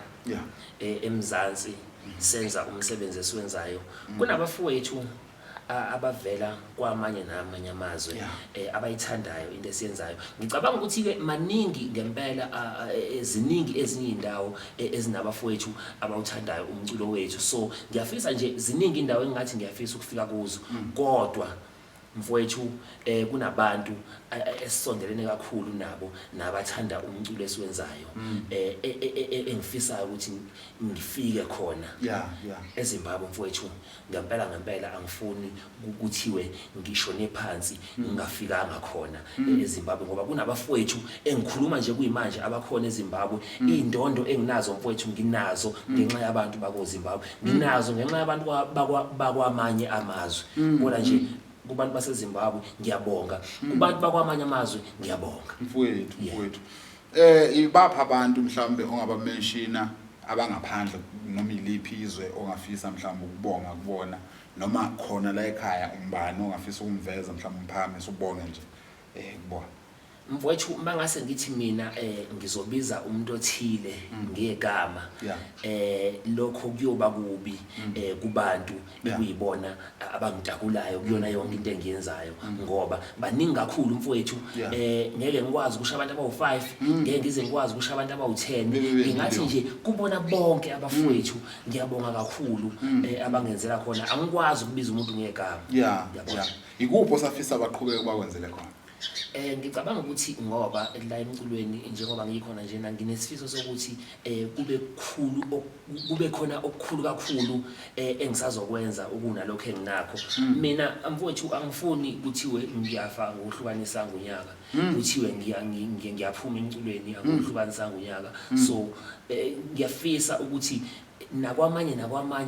Speaker 2: eMzansi senza umsebenzi esiwenzayo, kunabafowethu abavela kwamanye namanye amazwe abayithandayo into esiyenzayo. Ngicabanga ukuthi ke maningi ngempela, ziningi ezinye indawo ezinabafowethu abawuthandayo umculo wethu. So ngiyafisa nje, ziningi indawo engathi ngiyafisa ukufika kuzo, kodwa Mfowethu kunabantu esisondelene kakhulu nabo nabathanda umculo esiwenzayo engifisayo ukuthi ngifike khona eZimbabwe mfowethu. Ngempela ngempela angifuni kuthiwe ngishone phansi ngingafikanga khona eZimbabwe, ngoba kunabafowethu engikhuluma nje kuyimanje abakhona eZimbabwe. Indondo enginazo mfowethu nginazo ngenxa yabantu bakoZimbabwe, nginazo ngenxa yabantu bakwamanye amazwe. Kodwa nje kubantu baseZimbabwe ngiyabonga, kubantu bakwamanye amazwe ngiyabonga.
Speaker 1: Mfowethu, mfowethu, ibapha abantu mhlawumbe ongabamenshina abangaphandle noma iliphi izwe ongafisa mhlawumbe ukubonga kubona, noma khona la ekhaya umbani ongafisa ukumveza mhlawumbe umphakamise ubonge nje kubona?
Speaker 2: Mfowethu, mangase ngithi mina ngizobiza umuntu othile ngegama, lokho kuyoba kubi kubantu ekuyibona abangitakulayo kuyona yonke into engiyenzayo, ngoba baningi kakhulu mfowethu. Ngeke ngikwazi ukusho abantu abawu5, ngeke ngize ngikwazi ukusho abantu abawu10. Ngingathi nje kubona bonke abafowethu ngiyabonga kakhulu abangenzela khona. Angikwazi ukubiza umuntu ngegama. Ngiyabonga.
Speaker 1: Ikuphi osafisa baqhubeke bakwenzele khona?
Speaker 2: Ngicabanga ukuthi ngoba la emculweni njengoba ngikhona njena nginesifiso sokuthi kube kukhulu, kube khona okukhulu kakhulu engisazokwenza ukunalokho enginakho. Mina mfowethu angifuni kuthiwe ngiyafa ngokuhlukanisa ngonyaka, kuthiwe ngiyaphuma emculweni ngokuhlukanisa ngonyaka. So ngiyafisa ukuthi nakwamanye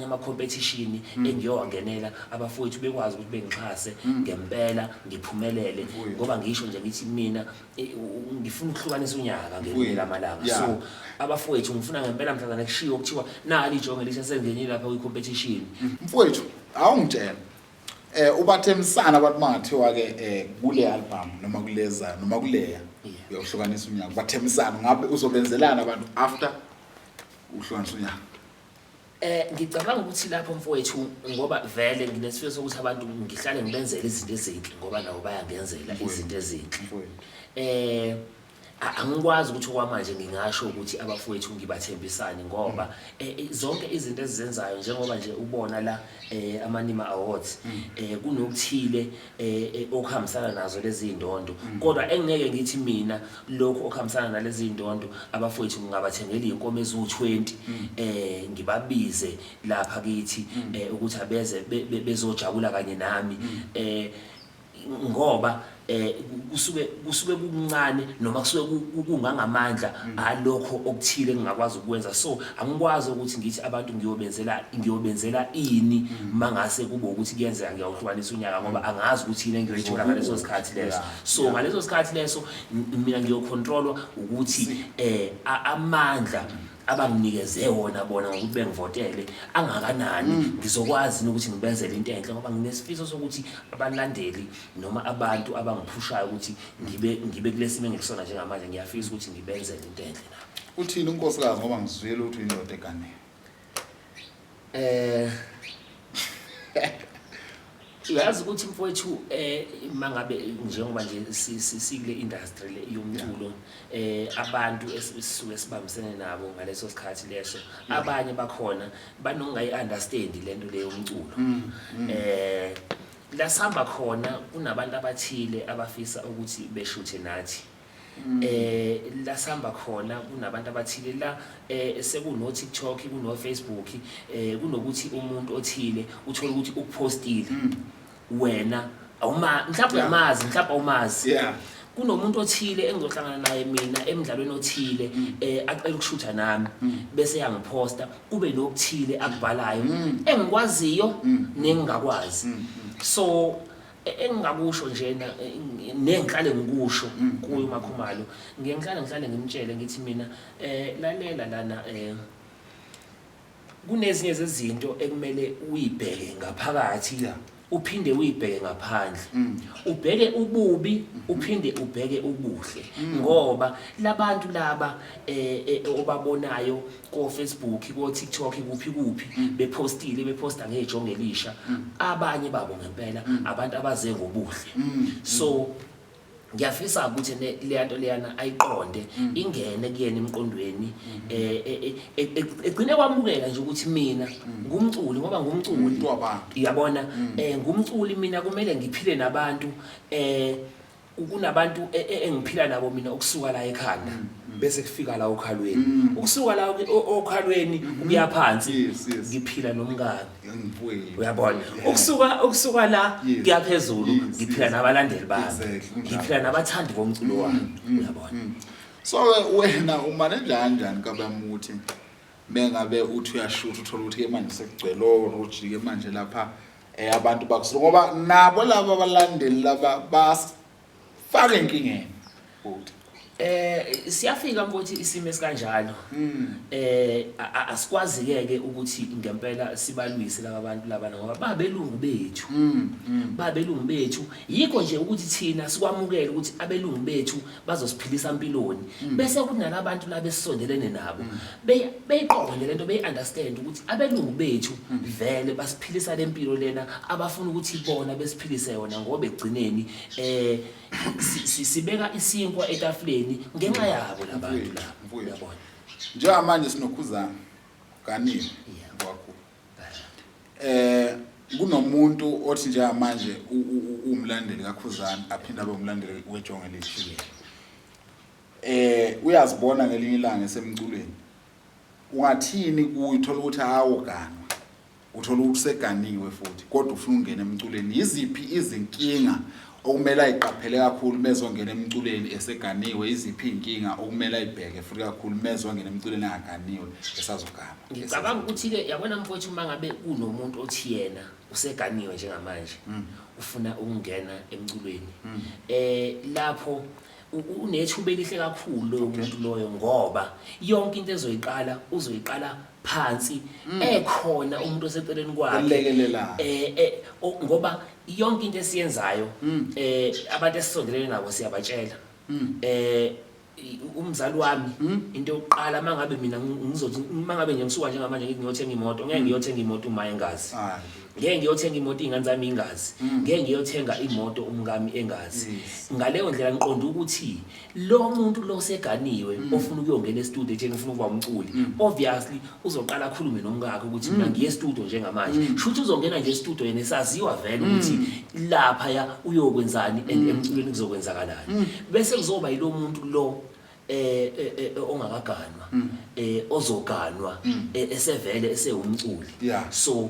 Speaker 2: ama-competition engiyowangenela abafowethu bekwazi ukuthi bengixhase ngempela ngiphumelele, ngoba ngisho nje ngithi mina ngifuna ukuhlukanisa unyaka ngelinye lamalanga. So abafowethu ngifuna ngempela mhlazane kushiwo kuthiwa nali ijonge elisha sengenile lapha kwi-competition.
Speaker 1: Mfowethu, awungitshela ubathembisana abantu mangathiwa ke kule album noma kuleza noma kuleya uyohlukanisa unyaka, bathembisana ngabe uzobenzelana abantu after uhlukanisa unyaka?
Speaker 2: Ngicabanga ukuthi lapho mfowethu, ngoba vele nginesifiso sokuthi abantu ngihlale ngibenzele izinto ezinhle, ngoba nabo bayangenzela izinto ezinhle. Angikwazi ukuthi okwamanje ngingasho ukuthi abafowethu ngibathembisani, ngoba zonke izinto ezizenzayo njengoba nje ubona la amaNima Awards, kunokuthile okuhambisana nazo lezi zindondo, kodwa engeke ngithi mina lokhu okuhambisana nalezi zindondo abafowethu ngingabathengela inkomo eziwu20, ngibabize lapha kithi ukuthi abeze bezojabula kanye nami, ngoba kusuke kuncane noma kusuke kungangamandla alokho okuthile engingakwazi ukwenza. So angikwazi ukuthi ngithi abantu ngiyobenzela ini mangase kube ukuthi kuyenzeka ngiyawuhlukanisa unyaka, ngoba angazi ukuthi yini engiyoyithola ngaleso sikhathi leso. So ngaleso sikhathi leso mina ngiyocontrolwa ukuthi amandla abanginikeze wona bona ngokuthi bengivotele angakanani, ngizokwazi ukuthi ngibenzele into enhle, ngoba nginesifiso sokuthi abalandeli noma abantu abangiphushayo ukuthi ngibe kulesimo engikusona njengamanje, ngiyafisa ukuthi ngibenzele into enhle nabo.
Speaker 1: Uthini unkosikazi, ngoba ngizwile ukuthi uyindoda eganele?
Speaker 2: Uyazi ukuthi mfowethu mangabe njengoba nje sikule industry le yomculo, abantu esisuke sibambisene nabo ngaleso sikhathi leso, abanye bakhona banongayi understand lento le yomculo. La sihamba khona kunabantu abathile abafisa ukuthi beshuthe nathi. La sihamba khona kunabantu abathile la sekuno TikTok, kuno Facebook, kunokuthi umuntu othile uthola ukuthi ukupostile, wena awuma mhlawumbe uyamazi, mhlawumbe awumazi. Kunomuntu othile engizohlangana naye mina emidlalweni othile, acela ukushutha nami, bese yangiposta, kube nokuthile akubhalayo engikwaziyo nengingakwazi. So engingakusho njena, nengihlale ngikusho kuyo uMakhumalo, ngiye ngihlale ngimtshele ngithi mina lalela lana, kunezinye zezinto ekumele uyibheke ngaphakathi, uphinde uyibheke ngaphandle, ubheke ububi, uphinde ubheke ubuhle, ngoba labantu laba obabonayo ko Facebook, ko TikTok, kuphi kuphi, bepostile, beposta ngejonge elisha, abanye babo ngempela abantu abaze ngobuhle. So Ngiyafisa ukuthi leya nto leyana ayiqonde, ingene kuyena emqondweni, egcine kwamukela nje ukuthi mina ngumculi, ngoba ngumculi.
Speaker 1: Umuntu wabantu.
Speaker 2: Uyabona, ngumculi mina, kumele ngiphile nabantu. Kunabantu engiphila nabo mina, ukusuka la ekhanda bese kufika la okhalweni, ukusuka la okhalweni ukuya phansi, ngiphila nomkami.
Speaker 1: Mfowethu.
Speaker 2: Uyabona, ukusuka la kuya phezulu, ngiphila nabalandeli bami,
Speaker 1: Exactly, kunjalo.
Speaker 2: ngiphila nabathandi bomculo wami, uyabona.
Speaker 1: So wena umane njani njani kabamuthi mengabe uthi uyashutha, uthola ukuthi ke manje sekugcwele ojike manje lapha, abantu bakusuka, ngoba nabo laba abalandeli laba basifaka enkingeni futhi?
Speaker 2: Siyafika mfowethu isimo esikanjalo. Asikwazi ke ke ukuthi ngempela sibalwise laba bantu laba, ngoba babelungu bethu. Babelungu bethu. Yikho nje ukuthi thina sikwamukele ukuthi abelungu bethu bazosiphilisa empilweni. Bese kunalabantu laba esisondelene nabo. Beyiqonde lento, beyi-understand ukuthi abelungu bethu vele basiphilisa lempilo lena abafuna ukuthi bona besiphilise yona, ngoba ekugcineni sibeka isinkwa etafuleni ngenxa yabo labantu
Speaker 1: Mfowethu,
Speaker 2: laba.
Speaker 1: mfowethu.
Speaker 2: Uyabona.
Speaker 1: Njengamanje sinoKhuzani ganiwe kwakho. Kunomuntu othi njengamanje umlandeli kaKhuzani, aphinde abe umlandeli weJonge Elihle. Uyazibona ngelinye ilanga esemculweni. Ungathini kuyo, uthola ukuthi awuganwa, uthola ukuthi useganiwe futhi, kodwa ufuna ukungena emculweni? Yiziphi izinkinga okumele ayiqaphele kakhulu mezongena emculweni eseganiwe? Iziphi iy'nkinga okumele ayibheke futhi kakhulu mezongena emculweni engaganiwe, esazogana?
Speaker 2: Ngicabanga ukuthi-ke, yabona mfowethu, uma ngabe kunomuntu othi yena useganiwe njengamanje, ufuna ukungena emculweni, lapho unethuba elihle kakhulu loyo muntu loyo, ngoba yonke into ezoyiqala uzoyiqala phansi ekhona umuntu oseceleni kwakhe
Speaker 1: Olekelelayo.
Speaker 2: Ngoba yonke into esiyenzayo, abantu esisondelene nabo siyabatshela. Umzali wami, into yokuqala mangabe mina ngizothi, mangabe nje ngisuka njengamanje ngithi ngiyothenga imoto, ngeke ngiyothenga imoto uma engazi.
Speaker 1: Hayi.
Speaker 2: Ngeke ngiyothenga imoto iy'ngane zami ingazi. Ngeke ngiyothenga imoto umkami engazi. Ngaleyo ndlela ngiqonda ukuthi lo muntu lo seganiwe ofuna ukuyongena e-studio, ethi ngifuna ukuba umculi, obviously uzoqala akhulume nomkakhe ukuthi mina ngiye e-studio njengamanje. Shuthi uzongena nje e-studio yena esaziwa vele ukuthi lapha ya uyokwenzani and emculweni kuzokwenzakalani. Bese kuzoba yilo muntu lo ongakaganwa, ozoganwa esevele esewumculi. So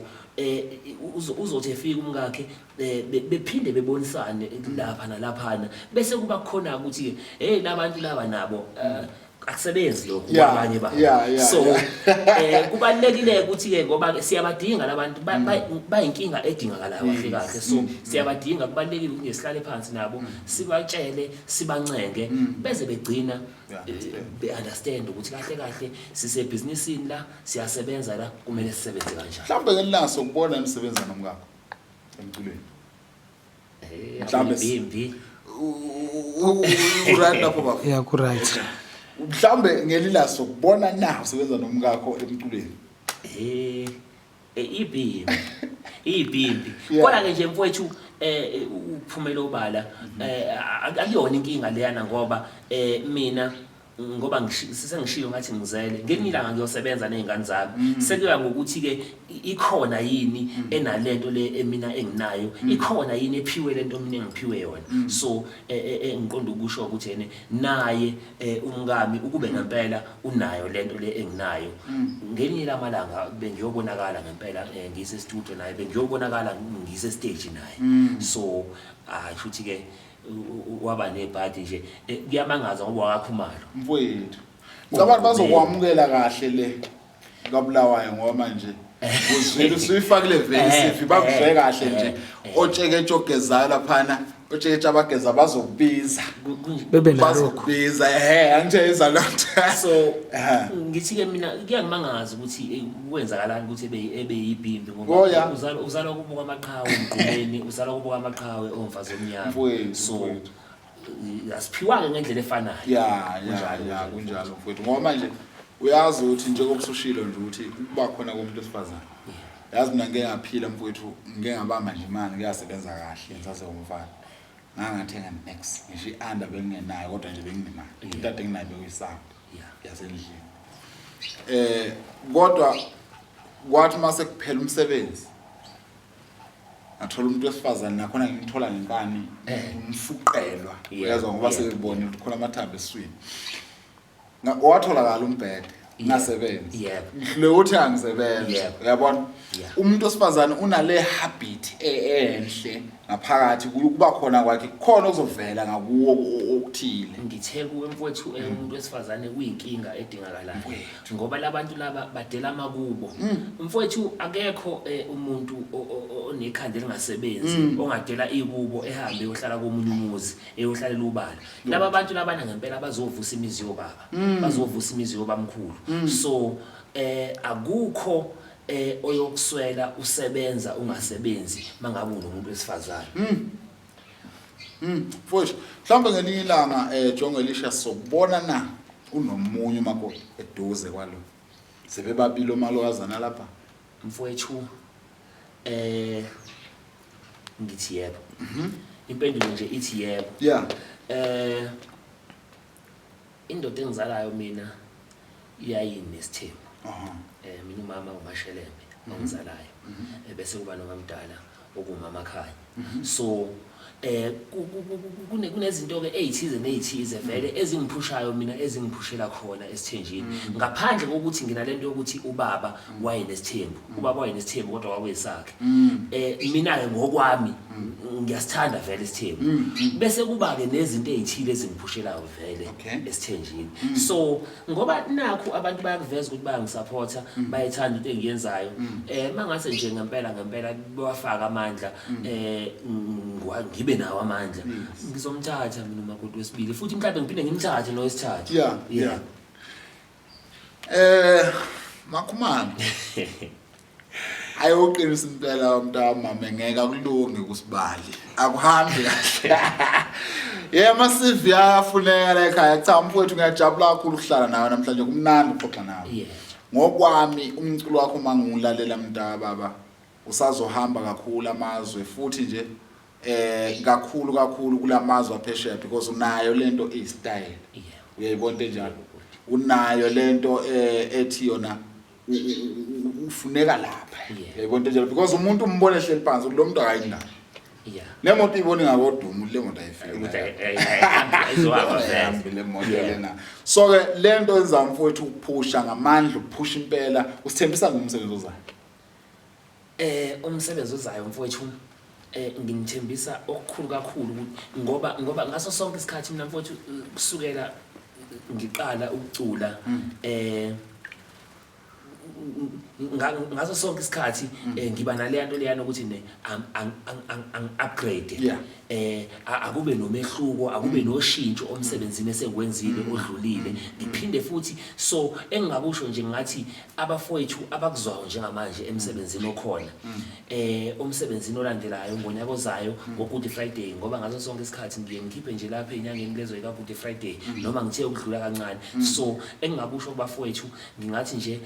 Speaker 2: uzothi efika umkakhe, bephinde bebonisane lapha nalaphana, bese kuba khona ukuthi hey, labantu laba nabo, akusebenzi lokho kwabanye babo. So kubalekile ukuthi ke, ngoba siyabadinga labantu, bayinkinga edingakalayo kahle kahle, so siyabadinga. Kubalekile ukuthi nje sihlale phansi nabo, sibatshele, sibancenge, beze begcina be-understand ukuthi kahle kahle sisebhizinisini la, siyasebenza la, kumele sisebenze kanjani.
Speaker 1: Mhlawumbe ngelinaso ukubona nisebenza nomkakho emculweni. Mhlawumbe
Speaker 2: Ibhimbi.
Speaker 1: U-right lapho, baba?
Speaker 3: Yeah, ku-right.
Speaker 1: Mhlawumbe ngelilaso kubona na usebenza nomkakho emculweni?
Speaker 2: Ibhimbi, ibhimbi. Kodwa ke nje mfowethu, ukuphumela obala, akuyona inkinga leyana, ngoba mina ngoba sesengishilo ngathi ngizele, ngelinye ilanga ngiyosebenza ney'ngane zami. Sekuya ngokuthi-ke ikhona yini enalento le emina enginayo, ikhona yini ephiwe lento mina engiphiwe yona. So ngiqonda ukusho ukuthi ene naye, umkami, ukube ngempela unayo lento le enginayo, ngelinye lamalanga bengiyobonakala ngempela ngise studio naye, bengiyobonakala ngise stage naye. So hayi, futhi ke waba nebhadi nje. Kuyamangaza ngoba wakaKhumalo.
Speaker 1: Mfowethu, ngicabanga bazokwamukela kahle le kaBulawayo, ngoba manje uzwile usuyifakile vele isifi, bakuzwe kahle nje. Otsheketshe ogezayo laphana, otsheketshe abageza bazokubiza.
Speaker 3: Bebe nalokho.
Speaker 1: Bazokubiza, ehe, angithe iza lonto.
Speaker 2: So ngithi ke mina kuyangimangaza ukuthi kwenzakalani ukuthi ebe yibhimbi, ngoba
Speaker 1: Oh, yeah.
Speaker 2: uzalwa kubo kwamaqhawe emgqumeni, uzalwa kubo kwamaqhawe omfazi omnyama.
Speaker 1: Mfowethu,
Speaker 2: So
Speaker 1: mfowethu.
Speaker 2: asiphiwanga ngendlela efanayo.
Speaker 1: Ya.
Speaker 2: Kunjalo,
Speaker 1: Ya.
Speaker 2: kunjalo.
Speaker 1: Kunjalo mfowethu, ngoba manje uyazi ukuthi njengoba usushilo nje ukuthi ukuba khona komuntu wesifazane, yazi mina ngike ngaphila mfowethu, ngike ngabamba nje imali, ngiyasebenza kahle ngisase umfana. Ngangathenga next ngisho i-under bengingenayo kodwa nje benginemali. Into ade nginayo bekuyi-sound yasendlini. Kodwa kwathi mase kuphela umsebenzi ngathola umuntu wesifazane nakhona ngimthola ngenkani umfuqelwa uyazwa ngoba sebebonile ukuthi khona amathambo esiswini. Watholakala umbhede ngasebenza ngihlule ukuthi angisebenza uyabona umuntu osifazane unale habit enhle ngaphakathi kuba khona kwakhe kukhona okuzovela ngakuwo okuthile.
Speaker 2: Ngithe kuwe mfowethu umuntu wesifazane kuyinkinga edingakalayo ngoba labantu laba badela amakubo mfowethu. Akekho umuntu onekhanda elingasebenzi ongadela ikubo ehambe eyohlala komunye umuzi, eyohlalela ubala. Laba bantu labana ngempela bazovusa imizi yobaba, bazovusa imizi yobamkhulu. So akukho oyokuswela usebenza ungasebenzi mangabe unomuntu wesifazane.
Speaker 1: Mfowethu, mhlawumbe ngelinye ilanga Jongelisha sokubona na unomunye umakoti eduze kwalo. Sebebabili omalokazana lapha.
Speaker 2: Mfowethu, ngithi yebo. Impendulo nje ithi yebo. Indoda engizalayo mina yayinesithembu. Mina umama uMashelembe ongizalayo. Bese kuba nomamdala okumama Khanya. So kunezinto ke ezithize nezithize vele ezingiphushayo mina, ezingiphushela khona esithenjini, ngaphandle kokuthi nginalento yokuthi ubaba wayenesithembu. Ubaba wayenesithembu kodwa kwakuyisakhe. Mina ke ngokwami ngiyasithanda vele isithembu, bese kuba ke nezinto ezithile ezingiphushelayo vele esithenjini. So ngoba nakhu abantu bayakuveza ukuthi bayangisupporta, bayithanda into engiyenzayo, mangase nje ngempela ngempela bawafaka amandla, ngibe nawo amandla, ngizomthatha mina umakoti wesibili futhi mhlawumbe ngiphinde ngimthathe nowesithathu.
Speaker 1: Yeah. Makhumalo. Ayoqinisa impela umntama ngeke akulungi kusibali. Akuhambi kahle. Yeah, ama CV ayafuneka la ekhaya. Cha mfowethu, ngiyajabula kakhulu ukuhlala nawe namhlanje, kumnandi ukuxoxa nawe. Ngokwami umculo wakho mangiwulalela mntaka baba usazohamba kakhulu amazwe futhi nje kakhulu kakhulu kulamazwe aphesheya because unayo lento eyistyle. Uyayibona into enjalo. Unayo lento ethi yona ufuneka lapha. Uyayibona into enjalo because umuntu umbone ehleli phansi lo muntu akayindawo. Le moto ibona ingakodumo, le moto ayifiki.
Speaker 2: Ukuthi ayizohamba vele.
Speaker 1: Ayihambi le moto lena. So ke lento enza mfowethu ukuphusha ngamandla, ukuphusha impela, usithembisa ngomsebenzi ozayo.
Speaker 2: Umsebenzi ozayo mfowethu, nginithembisa okukhulu kakhulu ukuthi ngoba ngaso sonke isikhathi mina mfowethu kusukela ngiqala ukucula, ngaso sonke isikhathi ngiba naleya nto leyana ukuthi ne ang upgrade, akube nomehluko, akube noshintsho omsebenzini esengiwenzile odlulile, ngiphinde futhi. So engingakusho nje ngathi abafowethu abakuzwayo njengamanje emsebenzini okhona, umsebenzini olandelayo ngonyaka ozayo ngo-Good Friday, ngoba ngaso sonke isikhathi ngiye ngikhiphe nje lapha enyangeni lezo ika Good Friday noma ngithe ukudlula kancane. So engingakusho kubafowethu ngingathi nje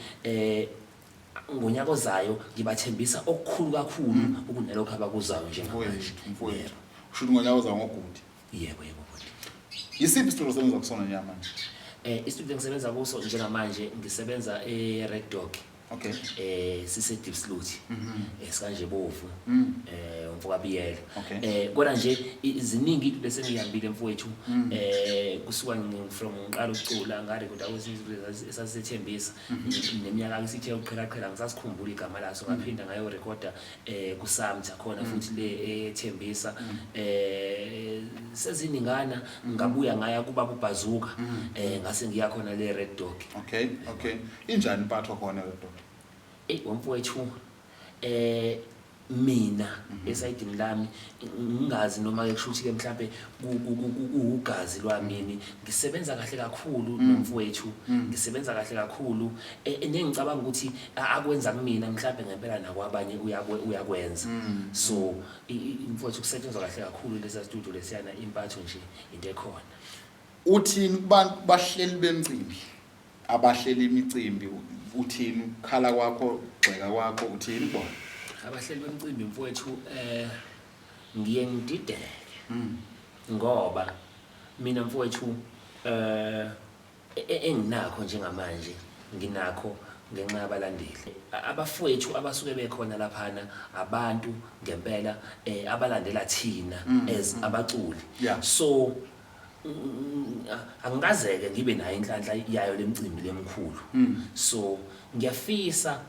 Speaker 2: ngonyaka ozayo ngibathembisa okukhulu kakhulu ukunalokho abakuzayo njengamanje.
Speaker 1: Mfowethu, usho ukuthi ngonyaka ozayo ngoGudi?
Speaker 2: Yebo bhuti.
Speaker 1: Yisiphi isitulo osebenza kusona njengamanje?
Speaker 2: Isitudio engisebenza kuso njengamanje, ngisebenza e-Red Dog. Sise Diepsloot. Sikanje bovu. Umfokabiyela. Kodwa nje ziningi into lesengihambile mfowethu. Kusuka from ngiqala ukucula ngarekoda kwesinye isitudio esasethembisa neminyaka isithe uqhela qhela, ngisasikhumbula igama laso. Ngaphinda ngayorekhoda kuSamtha khona futhi le ethembisa, seziningana. Ngabuya ngaya kuba kuBazuka, ngase ngiya khona le Red Dog.
Speaker 1: Okay, injani impatho khona Red Dog?
Speaker 2: Ey wamfowethu, mina esayidini lami ngingazi noma ke kusho ukuthi ke mhlambe kuugazi lwami, ngisebenza kahle kakhulu nomfowethu, ngisebenza kahle kakhulu. Nengicabanga ukuthi akwenza kumina mhlambe ngempela nakwabanye uyakwenza. So mfowethu, kusetshenzwa kahle kakhulu lesa studio lesiyana, impatho nje into ekhona.
Speaker 1: Uthini kubantu bahleli bemcimbi, abahleli imicimbi? Uthini ukukhala kwakho, ugxeka kwakho, uthini kubona?
Speaker 2: Abahleli bemcimbi mfowethu, ngiye ngidideke. Ngoba mina mfowethu enginakho njengamanje nginakho ngenxa yabalandeli. Abafowethu abasuke bekhona laphana abantu ngempela abalandela thina as abaculi. So angikazeke ngibe nayo inhlanhla yayo lemcimbi lemkhulu. So ngiyafisa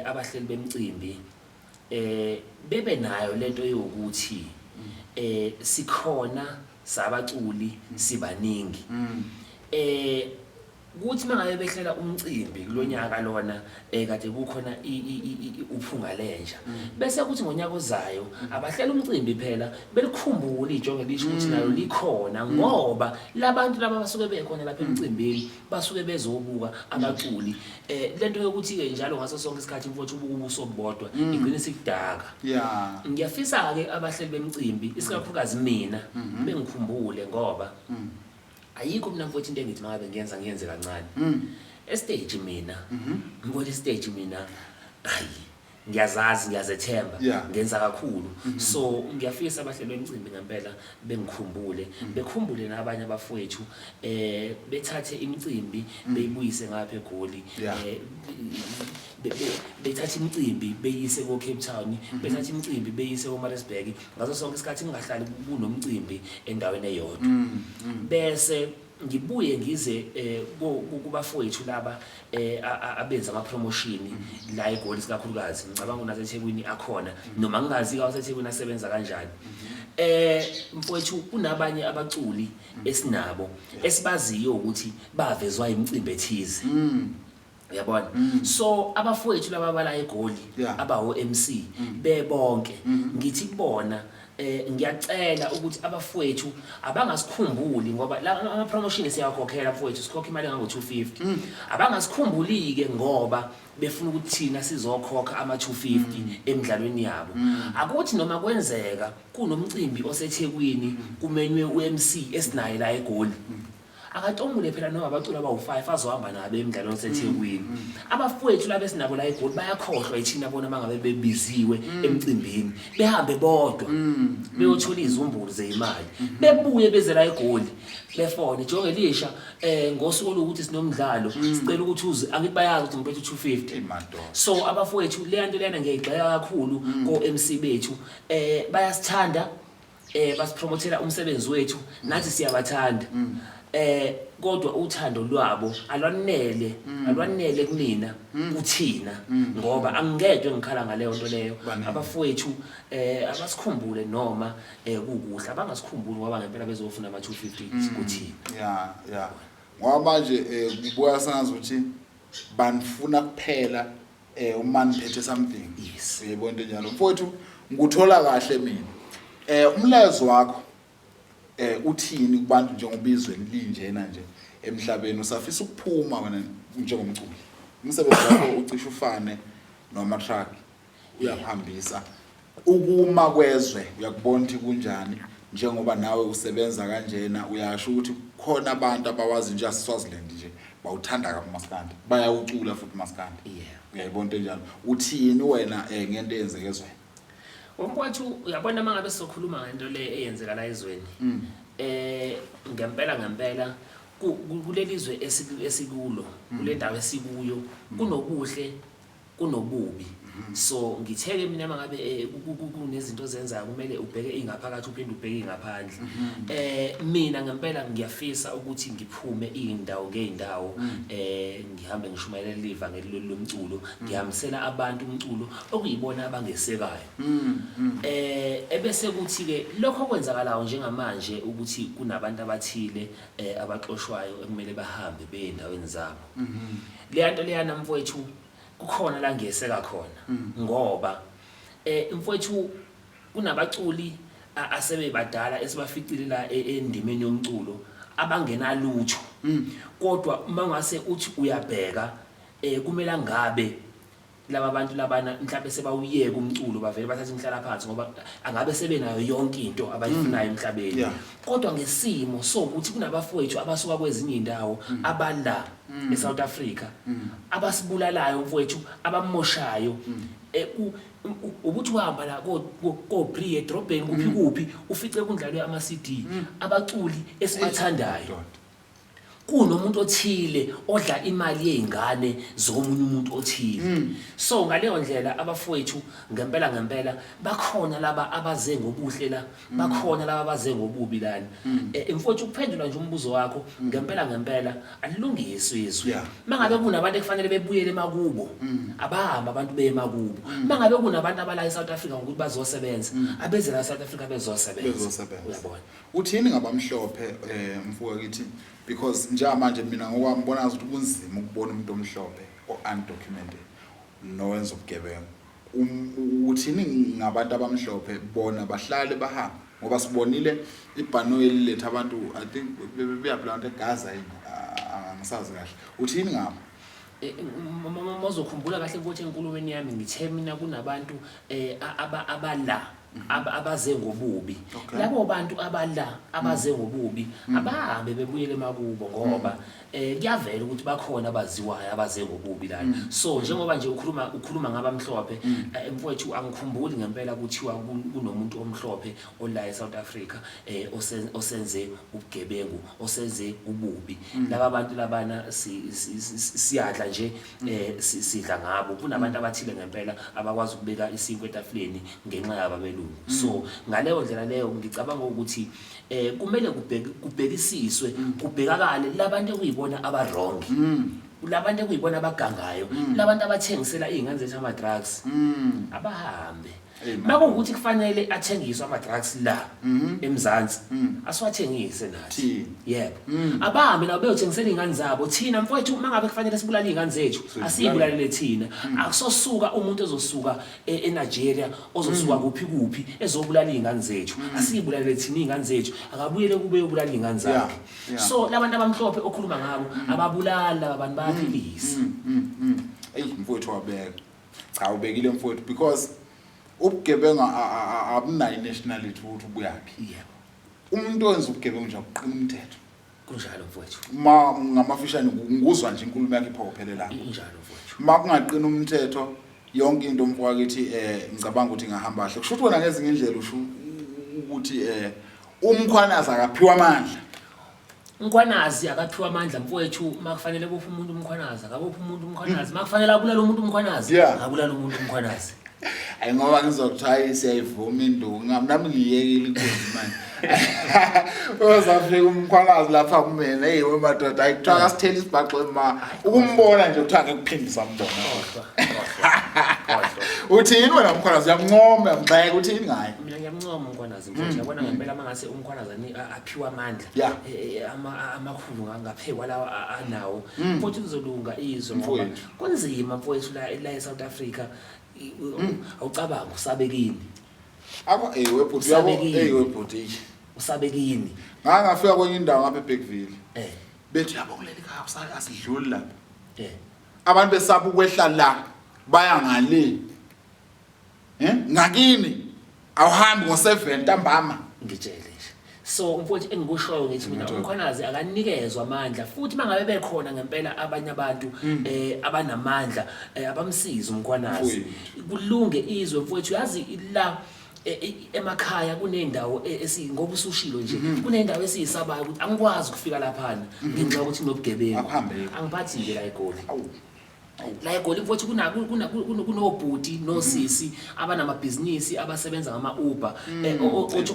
Speaker 2: abahleli bemcimbi bebe nayo lento yokuthi sikhona sabaculi sibaningi. Kuthi mangabe behlela umcimbi kulonyaka lona kade kukhona uphunga lenja, bese kuthi ngonyaka ozayo abahlela umcimbi phela belikhumbule ijonge lisho ukuthi nalo likhona, ngoba labantu laba basuke bekhona lapha emcimbini basuke bezobuka abaculi. Lento yokuthi ke njalo ngaso sonke isikhathi mfowethu ubuka ubuso obubodwa igcine sikudaka. Ngiyafisa ke abahleli bemcimbi isikakhulukazi mina bengikhumbule, ngoba ayikho mina mfowethu into engithi mangabe ngiyenza ngiyenze kancane. Estage mina ngibona istage mina hayi ngiyazazi, ngiyazethemba, ngenza kakhulu. So ngiyafisa abahleli bemcimbi ngempela bengikhumbule, bekhumbule nabanye abafowethu, bethathe imicimbi beyibuyise ngapha eGoli, bethathe imicimbi beyise ko Cape Town, bethathe imicimbi beyise ko Maritzburg. Ngaso sonke isikhathi ngingahlali kunomcimbi endaweni eyodwa. Bese ngibuye ngize kubafowethu laba abenza ama promotion la eGoli sikakhulukazi, ngicabanga unaseThekwini akhona, noma ngingazi ka useThekwini asebenza kanjani. Mfowethu kunabanye abaculi esinabo esibaziyo ukuthi bavezwa imicimbi ethize. Uyabona? So abafowethu laba bala eGoli abawo MC bebonke, ngithi kubona ngiyacela ukuthi abafowethu abangasikhumbuli, ngoba la ama promotion siyawakhokhela mfowethu, sikhokha imali engango 250. Abangasikhumbuli ke ngoba befuna ukuthi thina sizokhokha ama 250 emidlalweni yabo. Akuthi noma kwenzeka kunomcimbi oseThekwini kumenywe uMC esinaye la eGoli, akatomule phela noma abaculi abawu-5 azohamba nabo emidlalweni oseThekwini. Abafowethu laba esinabo la eGoli bayakhohlwa yithina bona mangabe bebiziwe emcimbini, behambe bodwa beyothola izizumbulu zeyimali, bebuye beze la eGoli befone jonge lisha ngosuku olukuthi sinomdlalo, sicela ukuthi uze. Angithi bayazi ukuthi ngiphethe u-250.
Speaker 1: Ey madoda.
Speaker 2: So abafowethu leya nto leyana ngiyayigxeka kakhulu ko-MC bethu. Bayasithanda, basipromothela umsebenzi wethu, nathi siyabathanda, kodwa uthando lwabo alwanele, alwanele kunina, kuthina, ngoba angingedwe ngikhala ngaleyo nto leyo.
Speaker 1: Baningi.
Speaker 2: Abafowethu abasikhumbule noma kukuhle abangasikhumbuli, ngoba ngempela bezofuna ama 250 kuthina.
Speaker 1: Ya, ngoba manje kubuya sengazi ukuthi banifuna kuphela uma niphethe something. Uyayibona into enjalo mfowethu, ngikuthola kahle mina. Umlayezo wakho uthini kubantu njengoba izwe linjena nje emhlabeni? Usafisa ukuphuma wena njengomculi, umsebenzi wakho ucishe ufane noma truck uyakuhambisa, ukuma kwezwe uyakubona ukuthi kunjani njengoba nawe usebenza kanjena, uyasho ukuthi khona abantu abawazi nje Swaziland nje bawuthanda kabi umaskandi, bayawucula futhi umaskandi. Uyayibona into enjalo, uthini wena ngento eyenzeka ezweni?
Speaker 2: Mfowethu, uyabona uma ngabe sizokhuluma ngento le eyenzeka la ezweni, ngempela ngempela kuleli zwe esikulo, kule ndawo esikuyo, kunobuhle kunobubi. So ngitheke mina mangabe kunezinto ozenzayo kumele ubheke ingaphakathi uphinde ubheke ingaphandle. Mina ngempela ngiyafisa ukuthi ngiphume indawo ngeindawo, ngihambe ngishumayela livangeli lomculo, ngihambisela abantu umculo okuyibona abangesekayo. Ebese kuthi ke lokho okwenzakalayo njengamanje ukuthi kunabantu abathile abaxoshwayo ekumele bahambe beye endaweni zabo. Leya nto leyana mfowethu kukhona la ngiyeseka khona, ngoba mfowethu kunabaculi asebebadala esibaficile la endimeni yomculo abangenalutho, kodwa uma ngase uthi uyabheka kumele ngabe Laba bantu labana mhlawumbe sebawuyeka umculo, bavele bathatha inhlalaphansi ngoba angabe sebenayo yonke into abayifunayo emhlabeni. Kodwa ngesimo sokuthi kunabafowethu abasuka kwezinye iy'ndawo abala eSouth Africa abasibulalayo mfowethu, abamoshayo. Ukuthi uhamba la ko-Bree edrobheni kuphi kuphi, ufice kundlalwe ama-CD abaculi esibathandayo.
Speaker 1: Madoda.
Speaker 2: Kunomuntu othile odla imali yey'ngane zomunye umuntu othile. So ngaleyo ndlela abafowethu ngempela ngempela bakhona laba abaze ngobuhle la, bakhona laba abaze ngobubi lana. Mfowethu, ukuphendula nje umbuzo wakho, ngempela ngempela alilungiswe izwe. Mangabe kunabantu ekufanele bebuyele emakubo, abahambe abantu beye emakubo. Mangabe kunabantu abala eSouth Africa ngokuthi bazosebenza, abeze la eSouth Africa bezosebenza.
Speaker 1: Bezosebenza.
Speaker 2: Uyabona.
Speaker 1: Uthini ngabamhlophe, mfuka kithi, because njengamanje mina ngokwami ngibona ngathi kunzima ukubona umuntu omhlophe o-undocumented nowenza ubugebengu. Uthini ngabantu abamhlophe bona bahlale bahambe, ngoba sibonile ibhanoyi eliletha abantu, I think beyaphi eGaza yini, angisazi kahle. Uthini ngabo?
Speaker 2: Mawuzokhumbula kahle ukuthi enkulumeni yami ngithe mina kunabantu abala abaze ngobubi. Labo bantu abala abaze ngobubi abahambe bebuyele emakubo, ngoba kuyavela ukuthi bakhona abaziwayo abaze ngobubi lana. So njengoba nje ukhuluma ngabamhlophe, mfowethu, angikhumbuli ngempela kuthiwa kunomuntu omhlophe ola eSouth Africa osenze ubugebengu, osenze ububi. Laba bantu labana siyadla nje, sidla ngabo. Kunabantu abathile ngempela abakwazi ukubeka isinkwa etafuleni ngenxa yababelungu. So ngaleyo ndlela leyo ngicabanga ukuthi kumele kubhekisiswe, kubhekakale labantu ekuyibona aba wrong, labantu ekuyibona abagangayo, labantu abathengisela iy'ngane zethu ama-drugs, abahambe.
Speaker 1: Amen.
Speaker 2: Makuwukuthi kufanele athengiswe ama-drugs la eMzansi, asiwathengise nathi.
Speaker 1: Thina.
Speaker 2: Yebo, abahambe nabo beyothengisela iy'ngane zabo. Thina mfowethu, uma ngabe kufanele sibulale iy'ngane zethu,
Speaker 1: Sizibulalele.
Speaker 2: asiyibulalele thina. Akusosuka umuntu ozosuka eNigeria, ozosuka kuphi kuphi ezobulala iy'ngane zethu. Asiyibulalele thina iy'ngane zethu, akabuyele kube yobulala iy'ngane zakhe. So labantu abamhlophe okhuluma ngabo ababulali, laba bantu bayaphilisa.
Speaker 1: Eyi mfowethu, wabeka. Cha, ubekile mfowethu, because ubugebengu abunayo i-nationality ukuthi ubuyaphi. Umuntu owenza ubugebengu nje akuqina umthetho.
Speaker 2: Kunjalo mfowethu.
Speaker 1: Ma ngamafishane ngikuzwa nje inkulumo yakho iphokophelelana.
Speaker 2: Injalo mfowethu.
Speaker 1: Ma kungaqina umthetho yonke into mfowethu, ngicabanga ukuthi ingahamba kahle. Kusho ukuthi wena ngezinye indlela usho ukuthi uMkhwanazi akaphiwa amandla.
Speaker 2: Umkhwanazi akaphiwa amandla mfowethu. Makufanele bophe umuntu uMkhwanazi, akabophe umuntu uMkhwanazi. Makufanele abulale umuntu uMkhwanazi, akabulale umuntu uMkhwanazi.
Speaker 1: Hayi, ngoba ngizokuthiwa hayi siyayivuma induku, nami ngiyekile inkunzi manje. Uzafika uMkhwanazi lapha kumina, hey we madoda, hayi kuthiwa kasithele isibhaxo ma. Ukumbona nje kuthiwa ngeke kuphinde sambona.
Speaker 2: Khohlwa, khohlwa, khohlwa.
Speaker 1: Uthini wena Mkhwanazi, uyamncoma, uyamgxeka, uthini ngaye?
Speaker 2: Mina ngiyamncoma uMkhwanazi mfowethu. Yabona ngempela mangase uMkhwanazi aphiwe amandla amakhulu ngaphezu kwalawa anawo, futhi kuzolunga izwe, ngoba
Speaker 1: Mfowethu.
Speaker 2: kunzima mfowethu la eSouth Africa. Awucabanga usabekini.
Speaker 1: Aba webhuti uyabo,
Speaker 2: Usabekile.
Speaker 1: Webhuti.
Speaker 2: Usabekini.
Speaker 1: Ngake ngafika kwenye indawo ngapha eBergville. Bethi yabo kuleli khaya asidluli lapha. Abantu besaba ukwehla la baya ngale. Ngakini awuhambi ngo7 ntambama.
Speaker 2: Ngitshele nje. So mfowethu, engikushoyo ngithi mina
Speaker 1: Ngithola.
Speaker 2: uMkhwanazi akanikezwa amandla, futhi mangabe bekhona ngempela abanye abantu abanamandla, abamsiza uMkhwanazi.
Speaker 1: Mfowethu.
Speaker 2: Kulunge izwe mfowethu. Yazi la emakhaya kunendawo ngoba usushilo nje, kunendawo esiyisabayo ukuthi angikwazi ukufika laphana ngenxa yokuthi kunobugebengu.
Speaker 1: Akuhambeki.
Speaker 2: Angiphathi nje la eGoli.
Speaker 1: Awu.
Speaker 2: La eGoli mfowethu kunobhuti nosisi abanamabhizinisi abasebenza ngama-Uber.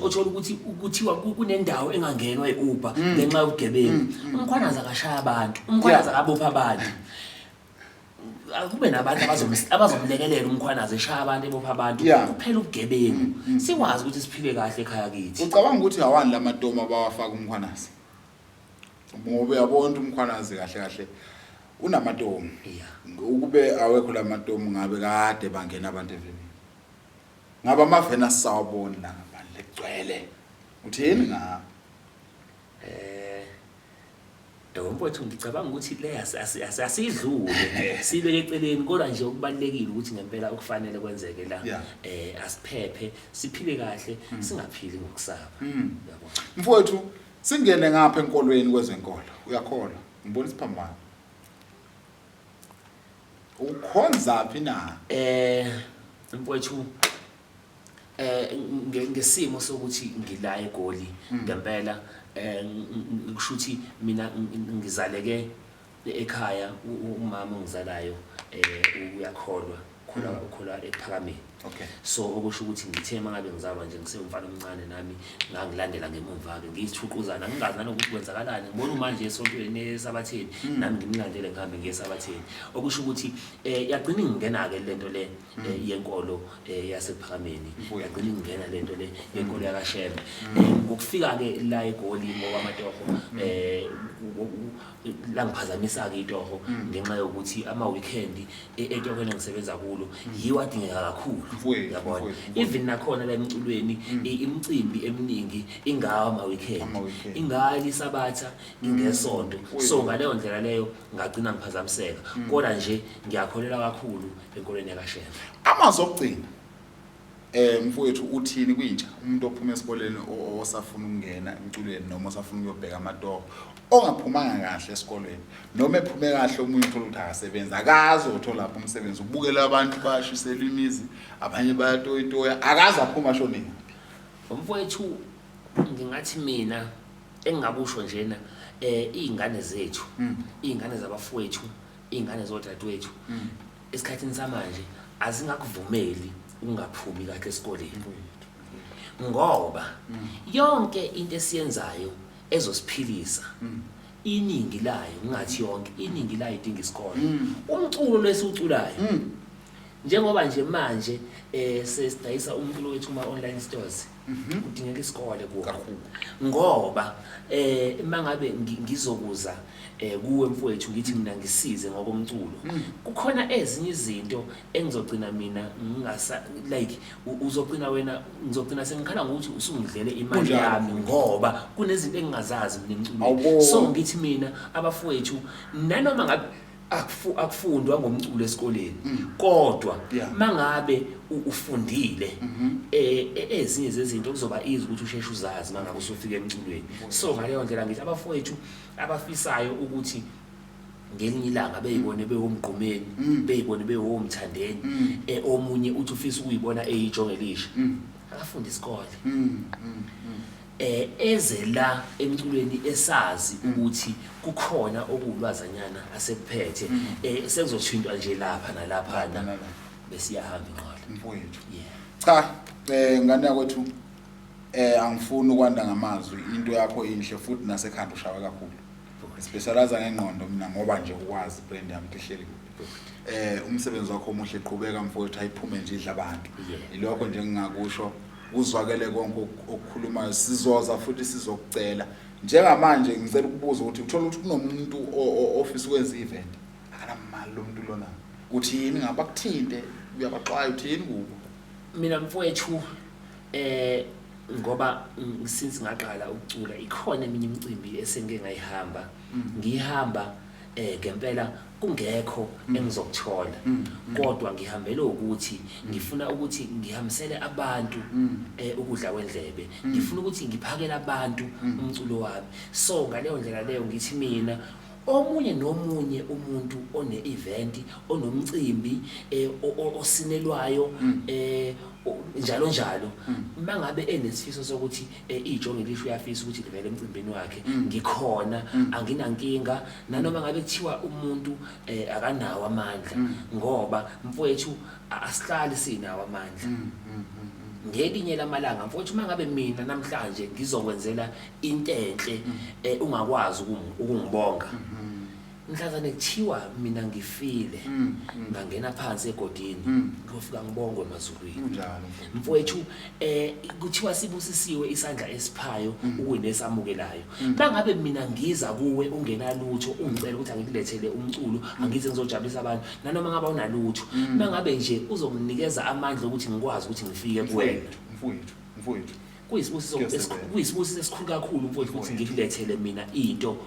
Speaker 2: Othola ukuthi kuthiwa kunendawo engangenwa i-Uber ngenxa yobugebengu. UMkhwanazi akashaya abantu, uMkhwanazi akabopha abantu. Akube nabantu abazomlekelela uMkhwanazi eshaya abantu, ebopha abantu. Kuphela ubugebengu. Sikwazi ukuthi siphile kahle ekhaya kithi.
Speaker 1: Ucabanga ukuthi awani lamatomu abawafaka uMkhwanazi? Ngoba uyabona ukuthi uMkhwanazi kahle kahle unamatomu. Ukube awekho lamatomu ngabe kade bangena abantu evenini. Ngabe amaveni asisawaboni la ngaphandle kugcwele. Uthini ngapha?
Speaker 2: Yebo mfowethu, ngicabanga ukuthi le asiyidlule sibeke eceleni, kodwa nje okubalulekile ukuthi ngempela okufanele kwenzeke la asiphephe, siphile kahle, singaphili ngokusaba. Yabo.
Speaker 1: Mfowethu, singene ngapha enkolweni, kwezenkolo. Uyakholwa? Ngibona isiphambano. Ukhonza phi na?
Speaker 2: Mfowethu, ngesimo sokuthi ngila eGoli ngempela, kusho ukuthi mina ngizaleke ekhaya, umama ongizalayo uyakholwa, ukholwa, ukholwa ekuphakameni. So okusho ukuthi ngithe mangabe ngizalwa nje ngisewumfana omncane, nami ngangilandela ngemumva-ke ngiyisithuquzana, ngingazi nanokuthi kwenzakalani, ngibona manje esontweni esabatheni, nami ngimlandele ngihambe ngiye esabatheni. Okusho ukuthi yagcina ingena-ke lento le yenkolo yasekuphakameni, yagcina ingena lento le yenkolo yakaShembe. Ngokufika-ke la eGoli ngokwamatoho, langiphazamisa-ke itoho ngenxa yokuthi ama-weekend etohweni engisebenza kulo yiwo adingeka kakhulu. Yabona, even nakhona la emculweni, imicimbi eminingi ingawo ama-weekend,
Speaker 1: Ama-weekend.
Speaker 2: ingayo isabatha, ingesonto. So ngaleyo ndlela leyo ngagcina ngiphazamiseka, kodwa nje ngiyakholelwa kakhulu enkolweni yakaShembe.
Speaker 1: Amazwi okugcina, mfowethu, uthini kwintsha, umuntu ophuma esikoleni osafuna ukungena emculweni noma osafuna ukuyobheka amatoho, ongaphumanga kahle esikolweni noma ephume kahle, omunye uthola ukuthi akasebenzi, akazi uthola lapho umsebenzi, ubukela abantu bayashiselwa imizi, abanye bayatoyitoya, akaze aphuma ashone ngaphi?
Speaker 2: Mfowethu, ngingathi mina engingakusho njena, iy'ngane zethu, iy'ngane zabafowethu, iy'ngane zodadewethu, esikhathini samanje azingakuvumeli ukungaphumi kahle esikoleni, ngoba yonke into esiyenzayo ezosiphilisa, iningi layo, ngingathi yonke, iningi layo idinga isikole. Umculo lesiwuculayo, njengoba nje manje sesidayisa umculo wethu kuma online stores, kudingeka isikole kuwo.
Speaker 1: Kakhulu.
Speaker 2: Ngoba mangabe ngizokuza kuwe mfowethu, ngithi mina ngisize ngokomculo, kukhona ezinye izinto engizogcina mina ngingasa like uzogcina wena, ngizogcina sengikhala ngokuthi usungidlele imali yami, ngoba kunezinto engingazazi mina emculweni.
Speaker 1: Awuboni.
Speaker 2: So ngithi mina abafowethu, nanoma ngabe akufundwa ngomculo esikoleni, kodwa mangabe ufundile, ezinye zezinto kuzoba easy ukuthi usheshe uzazi mangabe usufika emculweni. So ngaleyo ndlela ngithi abafowethu abafisayo ukuthi ngelinye ilanga beyibone bewomgqumeni, beyibone bewomthandeni, omunye uthi ufisa ukuyibona eyijonge elisha, akafunde isikole, eze la emculweni esazi ukuthi kukhona okuwulwazanyana asekuphethe, sekuzothintwa nje lapha nalaphana,
Speaker 1: nalapha.
Speaker 2: Besiyahamba inqola.
Speaker 1: Mfowethu.
Speaker 2: Yeah.
Speaker 1: Cha, ngane yakwethu, angifuni ukwanda ngamazwi, into yakho inhle futhi nasekhanda ushawe kakhulu. Specialize ngengqondo mina ngoba nje ukwazi brand yami ukuthi ihleli kuphi. Umsebenzi wakho omuhle, qhubeka mfowethu, ayiphume nje idla abantu. Ilokho nje engingakusho, kuzwakele konke okukhulumayo, sizoza futhi sizokucela. Njengamanje ngicela ukubuza ukuthi uthola ukuthi kunomuntu ofisa ukwenza i-event, akanamali lo muntu lona. Uthini ngaba kuthinte, uyabaxwaya, uthini kubo?
Speaker 2: Mina mfowethu, ngoba since ngaqala ukucula ikhona eminye imicimbi esengike ngayihamba, ngihamba ngempela kungekho engizokuthola, kodwa ngihambele ukuthi ngifuna ukuthi ngihambisele abantu ukudla kwendlebe, ngifuna ukuthi ngiphakele abantu umculo wami. So ngaleyo ndlela leyo ngithi mina omunye nomunye umuntu one-event, onomcimbi, osinelwayo, njalo njalo, mangabe enesifiso sokuthi ijonge lisho, uyafisa ukuthi livele emcimbini wakhe, ngikhona, anginankinga nanoma ngabe kuthiwa umuntu akanawo amandla, ngoba mfowethu asihlali sinawo amandla. Ngelinye lamalanga mfowethu, mangabe mina namhlanje ngizokwenzela into enhle, ungakwazi ukungibonga, mhlazane kuthiwa mina ngifile, ngangena phansi egodini, ngiyofika ngibongwe emazulwini.
Speaker 1: Kunjalo.
Speaker 2: Mfowethu, kuthiwa sibusisiwe isandla esiphayo ukunesamukelayo. Mangabe mina ngiza kuwe ungenalutho, ungicela ukuthi angikulethele umculo, angize ngizojabulisa abantu, nanoma ngabe awunalutho, mangabe nje uzonginikeza amandla ukuthi ngikwazi ukuthi ngifike kuwena.
Speaker 1: Mfowethu, mfowethu, mfowethu.
Speaker 2: Kuyisibusiso
Speaker 1: Kuyosebenza.
Speaker 2: kuyisibusiso esikhulu kakhulu mfowethu ukuthi ngikulethele mina into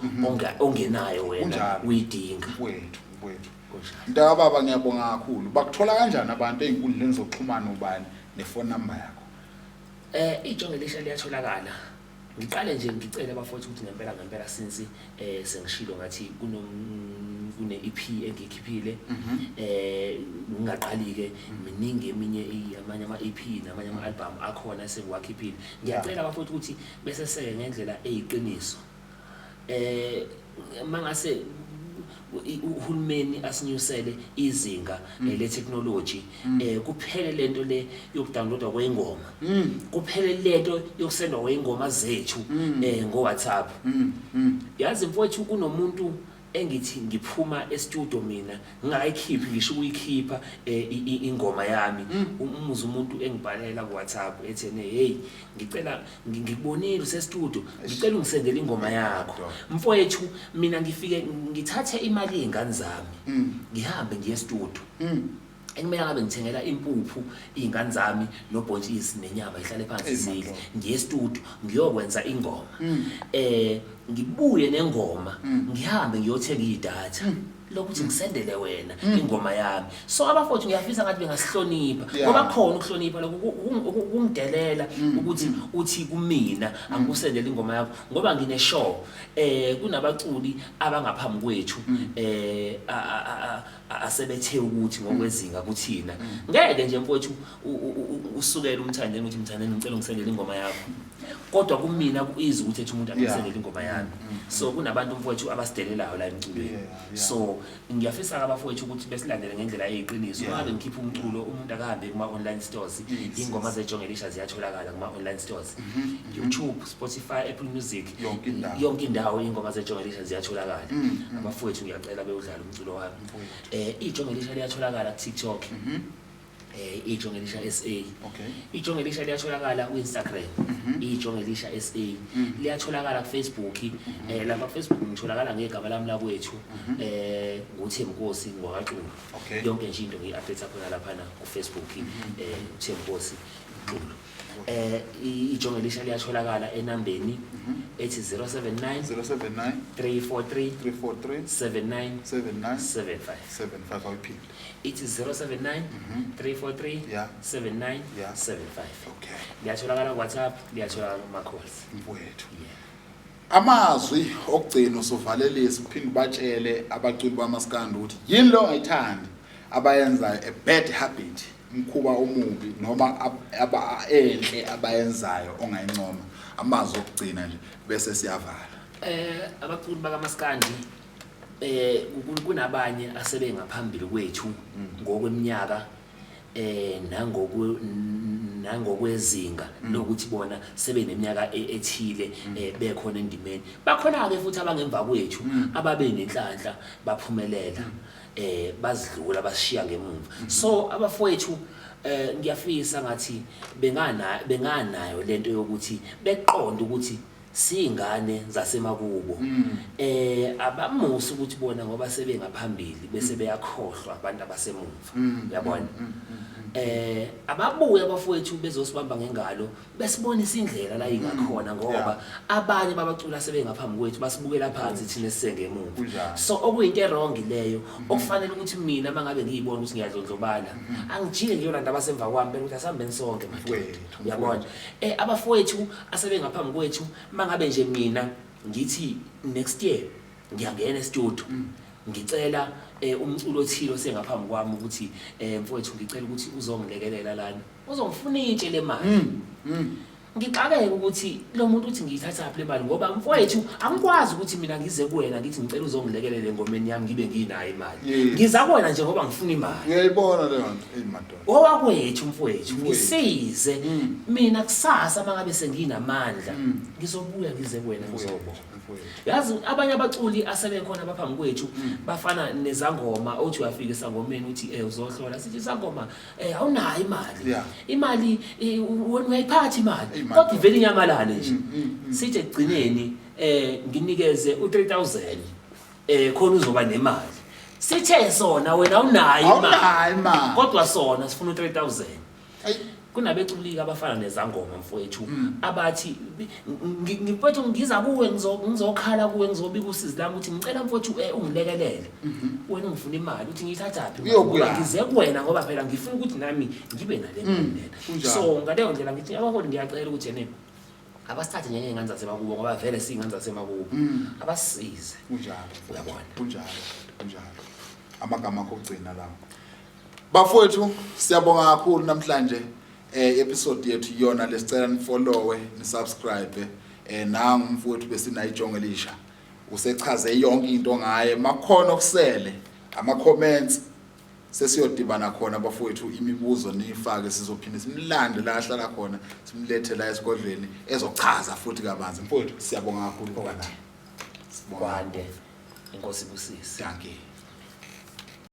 Speaker 2: ongenayo wena
Speaker 1: Kunjalo.
Speaker 2: uyidinga.
Speaker 1: Mfowethu, mfowethu.
Speaker 2: Kunjalo.
Speaker 1: Mntakababa ngiyabonga kakhulu. Bakuthola kanjani abantu ey'nkundleni zokuxhumana ubani nefoni number yakho?
Speaker 2: Ijonge lisha liyatholakala. Ngiqale nje ngicele abafowethu ukuthi ngempela ngempela since sengishilo ngathi kune EP engiyikhiphile ngingaqali ke miningi eminye amanye ama EP namanye ama album akhona esengiwakhiphile. Ngiyacela abafowethu ukuthi beseseke ngendlela eyiqiniso. Mangase uhulumeni asinyusele izinga le technology kuphele lento le yokudownloadwa kwengoma, kuphele lento yokusendwa kwengoma zethu ngo WhatsApp. Yazi mfowethu, kunomuntu engithi ngiphuma e-studio mina ngingayikhiphi ngisho ukuyikhipha ingoma yami, umuze umuntu engibhalela ku WhatsApp ethi ene, hey, ngicela ngikubonile use-studio, ngicela ungisendele ingoma yakho. Mfowethu, mina ngifike ngithathe imali yey'ngane zami, ngihambe ngiye e-studio, ekumele ngabe ngithengela impuphu iy'ngane zami nobhontshisi nenyama ihlale phansi
Speaker 1: Eyi,
Speaker 2: zidle,
Speaker 1: madoda.
Speaker 2: ngiye e-studio ngiyokwenza ingoma, ngibuye nengoma, ngihambe ngiyothenga idatha lokuthi ngisendele wena ingoma yami. So abafowethu ngiyafisa ngathi bengasihlonipha, ngoba khona ukuhlonipha lokho kungidelela ukuthi uthi kumina angikusendele ingoma yakho ngoba ngine show. Kunabaculi abangaphambi kwethu asebethe ukuthi ngokwezinga kuthina ngeke nje mfowethu usukele umthandeni ukuthi mthandeni ngicela ungisendele ingoma yakho, kodwa kumina ku-easy ukuthi ethi umuntu angisendele ingoma yami. So kunabantu mfowethu abasidelelayo la emculweni. So ngiyafisa abafowethu ukuthi besilandele ngendlela eyiqiniso. Uma ngikhipha umculo, umuntu akahambe kuma-online stores. Ingoma zejongelisha ziyatholakala kuma-online stores, YouTube, Spotify, Apple Music.
Speaker 1: Yonke indawo.
Speaker 2: Yonke indawo ingoma zejongelisha ziyatholakala. Abafowethu ngiyacela bewudlala umculo wami. Ijongelisha liyatholakala ku-TikTok, ijongelisha SA. Ijongelisha liyatholakala ku-Instagram, ijongelisha SA. Liyatholakala ku-Facebook. Lapha ku-Facebook ngitholakala ngegama lami lakwethu, nguThembinkosi ngwakaXulu. Yonke nje into ngiyi-update khona laphana ku-Facebook, uThembinkosi Xulu. Ijongelisha liyatholakala enambeni ethi 079
Speaker 1: 079
Speaker 2: 343
Speaker 1: 343
Speaker 2: 79
Speaker 1: 79
Speaker 2: 75.
Speaker 1: 75. Awuyiphinde.
Speaker 2: Ithi 079 343 79 75. Liyatholakala ku-WhatsApp, liyatholakala kuma-calls.
Speaker 1: Mfowethu.
Speaker 2: Yeah.
Speaker 1: Amazwi okugcina usuvalelisa, uphinde ubatshele abaculi bamaskandi ukuthi yini lo ongayithandi abayenzayo, a bad habit, umkhuba omubi noma enhle abayenzayo ongayincoma. Amazwi okugcina nje bese siyavala.
Speaker 2: Abaculi bakamaskandi kunabanye asebengaphambili kwethu ngokweminyaka nangokwezinga lokuthi bona sebeneminyaka ethile bekhona endimeni. Bakhona ke futhi abangemva kwethu ababe nenhlanhla baphumelela, bazidlula bashiya ngemuva. So abafowethu ngiyafisa ngathi benganayo lento yokuthi beqonde ukuthi singane zasemakubo, abamusa ukuthi bona ngoba sebengaphambili bese beyakhohlwa abantu abasemuva, uyabona. Ababuye abafowethu bezosibamba ngengalo, besibonisa indlela la ingakhona, ngoba abanye babacula sebengaphambi kwethu basibukela phansi thina sisengemuva. So okuyinto e-wrong leyo, okufanele ukuthi mina mangabe ngiyibona ukuthi ngiyadlondlobala, angijike ngiyolanda abasemva kwami bese ukuthi asihambeni sonke madoda.
Speaker 1: Mfowethu,
Speaker 2: uyabona.
Speaker 1: Mfowethu.
Speaker 2: Abafowethu asebengaphambi kwethu, mangabe nje mina ngithi next year ngiyangena e-studio, ngicela umculo othile osengaphambi kwami ukuthi mfowethu ngicela ukuthi uzongilekelela lana, uzongifuna itshe le mali. Ngixakeke ukuthi lo muntu uthi ngiyithatha phi le mali, ngoba mfowethu angikwazi ukuthi mina ngize kuwena ngithi ngicela uzongilekelela engomeni yami ngibe nginayo imali. Ngiza kuwena nje ngoba ngifuna imali.
Speaker 1: Ngiyayibona leyo nto. Eyi madoda.
Speaker 2: Owakwethu mfowethu,
Speaker 1: Mfowethu.
Speaker 2: ngisize. Mina kusasa mangabe senginamandla, ngizobuya ngize kuwena
Speaker 1: Mfowethu,
Speaker 2: ngizobonga.
Speaker 1: mfowethu.
Speaker 2: Yazi abanye abaculi asebekhona baphambi kwethu bafana nezangoma, othi uyafika esangomeni uthi uzohlola, sithi isangoma awunayo imali. Imali wena uyayiphatha imali.
Speaker 1: Eyi,
Speaker 2: Kodwa
Speaker 1: madoda.
Speaker 2: ivele inyamalale nje. Sithi ekugcineni nginikeze u3000 khona uzoba nemali. Sithe sona wena awunayo imali.
Speaker 1: Awunayo imali.
Speaker 2: Kodwa sona sifuna u3000.
Speaker 1: Ayi.
Speaker 2: Kunabeculika abafana nezangoma mfowethu abathi mfowethu ngiza kuwe ngizokhala kuwe ngizobika usizi lami ukuthi ngicela mfowethu ungilekelele. Wena ungifuna imali uthi ngiyithathaphi imali?
Speaker 1: Uyobuya.
Speaker 2: Ngoba ngize kuwena ngoba phela ngifuna ukuthi nami ngibe nale mali lena.
Speaker 1: Kunjalo.
Speaker 2: So ngaleyo ndlela ngithi abaholi ngiyacela ukuthi ene abasithathe njengey'ngane zasemakubo ngoba vele siy'ngane zasemakubo. Abasisize.
Speaker 1: Kunjalo.
Speaker 2: Uyabona.
Speaker 1: Kunjalo. Kunjalo. Amagama akho okugcina lawo. Bafowethu siyabonga kakhulu namhlanje episode yethu iyona lesicela nifollowe nisubscribe nangu umfowethu besinayo ijongo elisha usechaze yonke into ngaye makhona okusele ama comments sesiyodibana khona bafowethu imibuzo niyifake sizophinde simlande la ahlala khona simlethe la esigodlweni ezochaza futhi kabanzi mfowethu siyabonga kakhulu khona. Sibonga.
Speaker 2: Kwande. Inkosi ibusise.
Speaker 1: Dankie.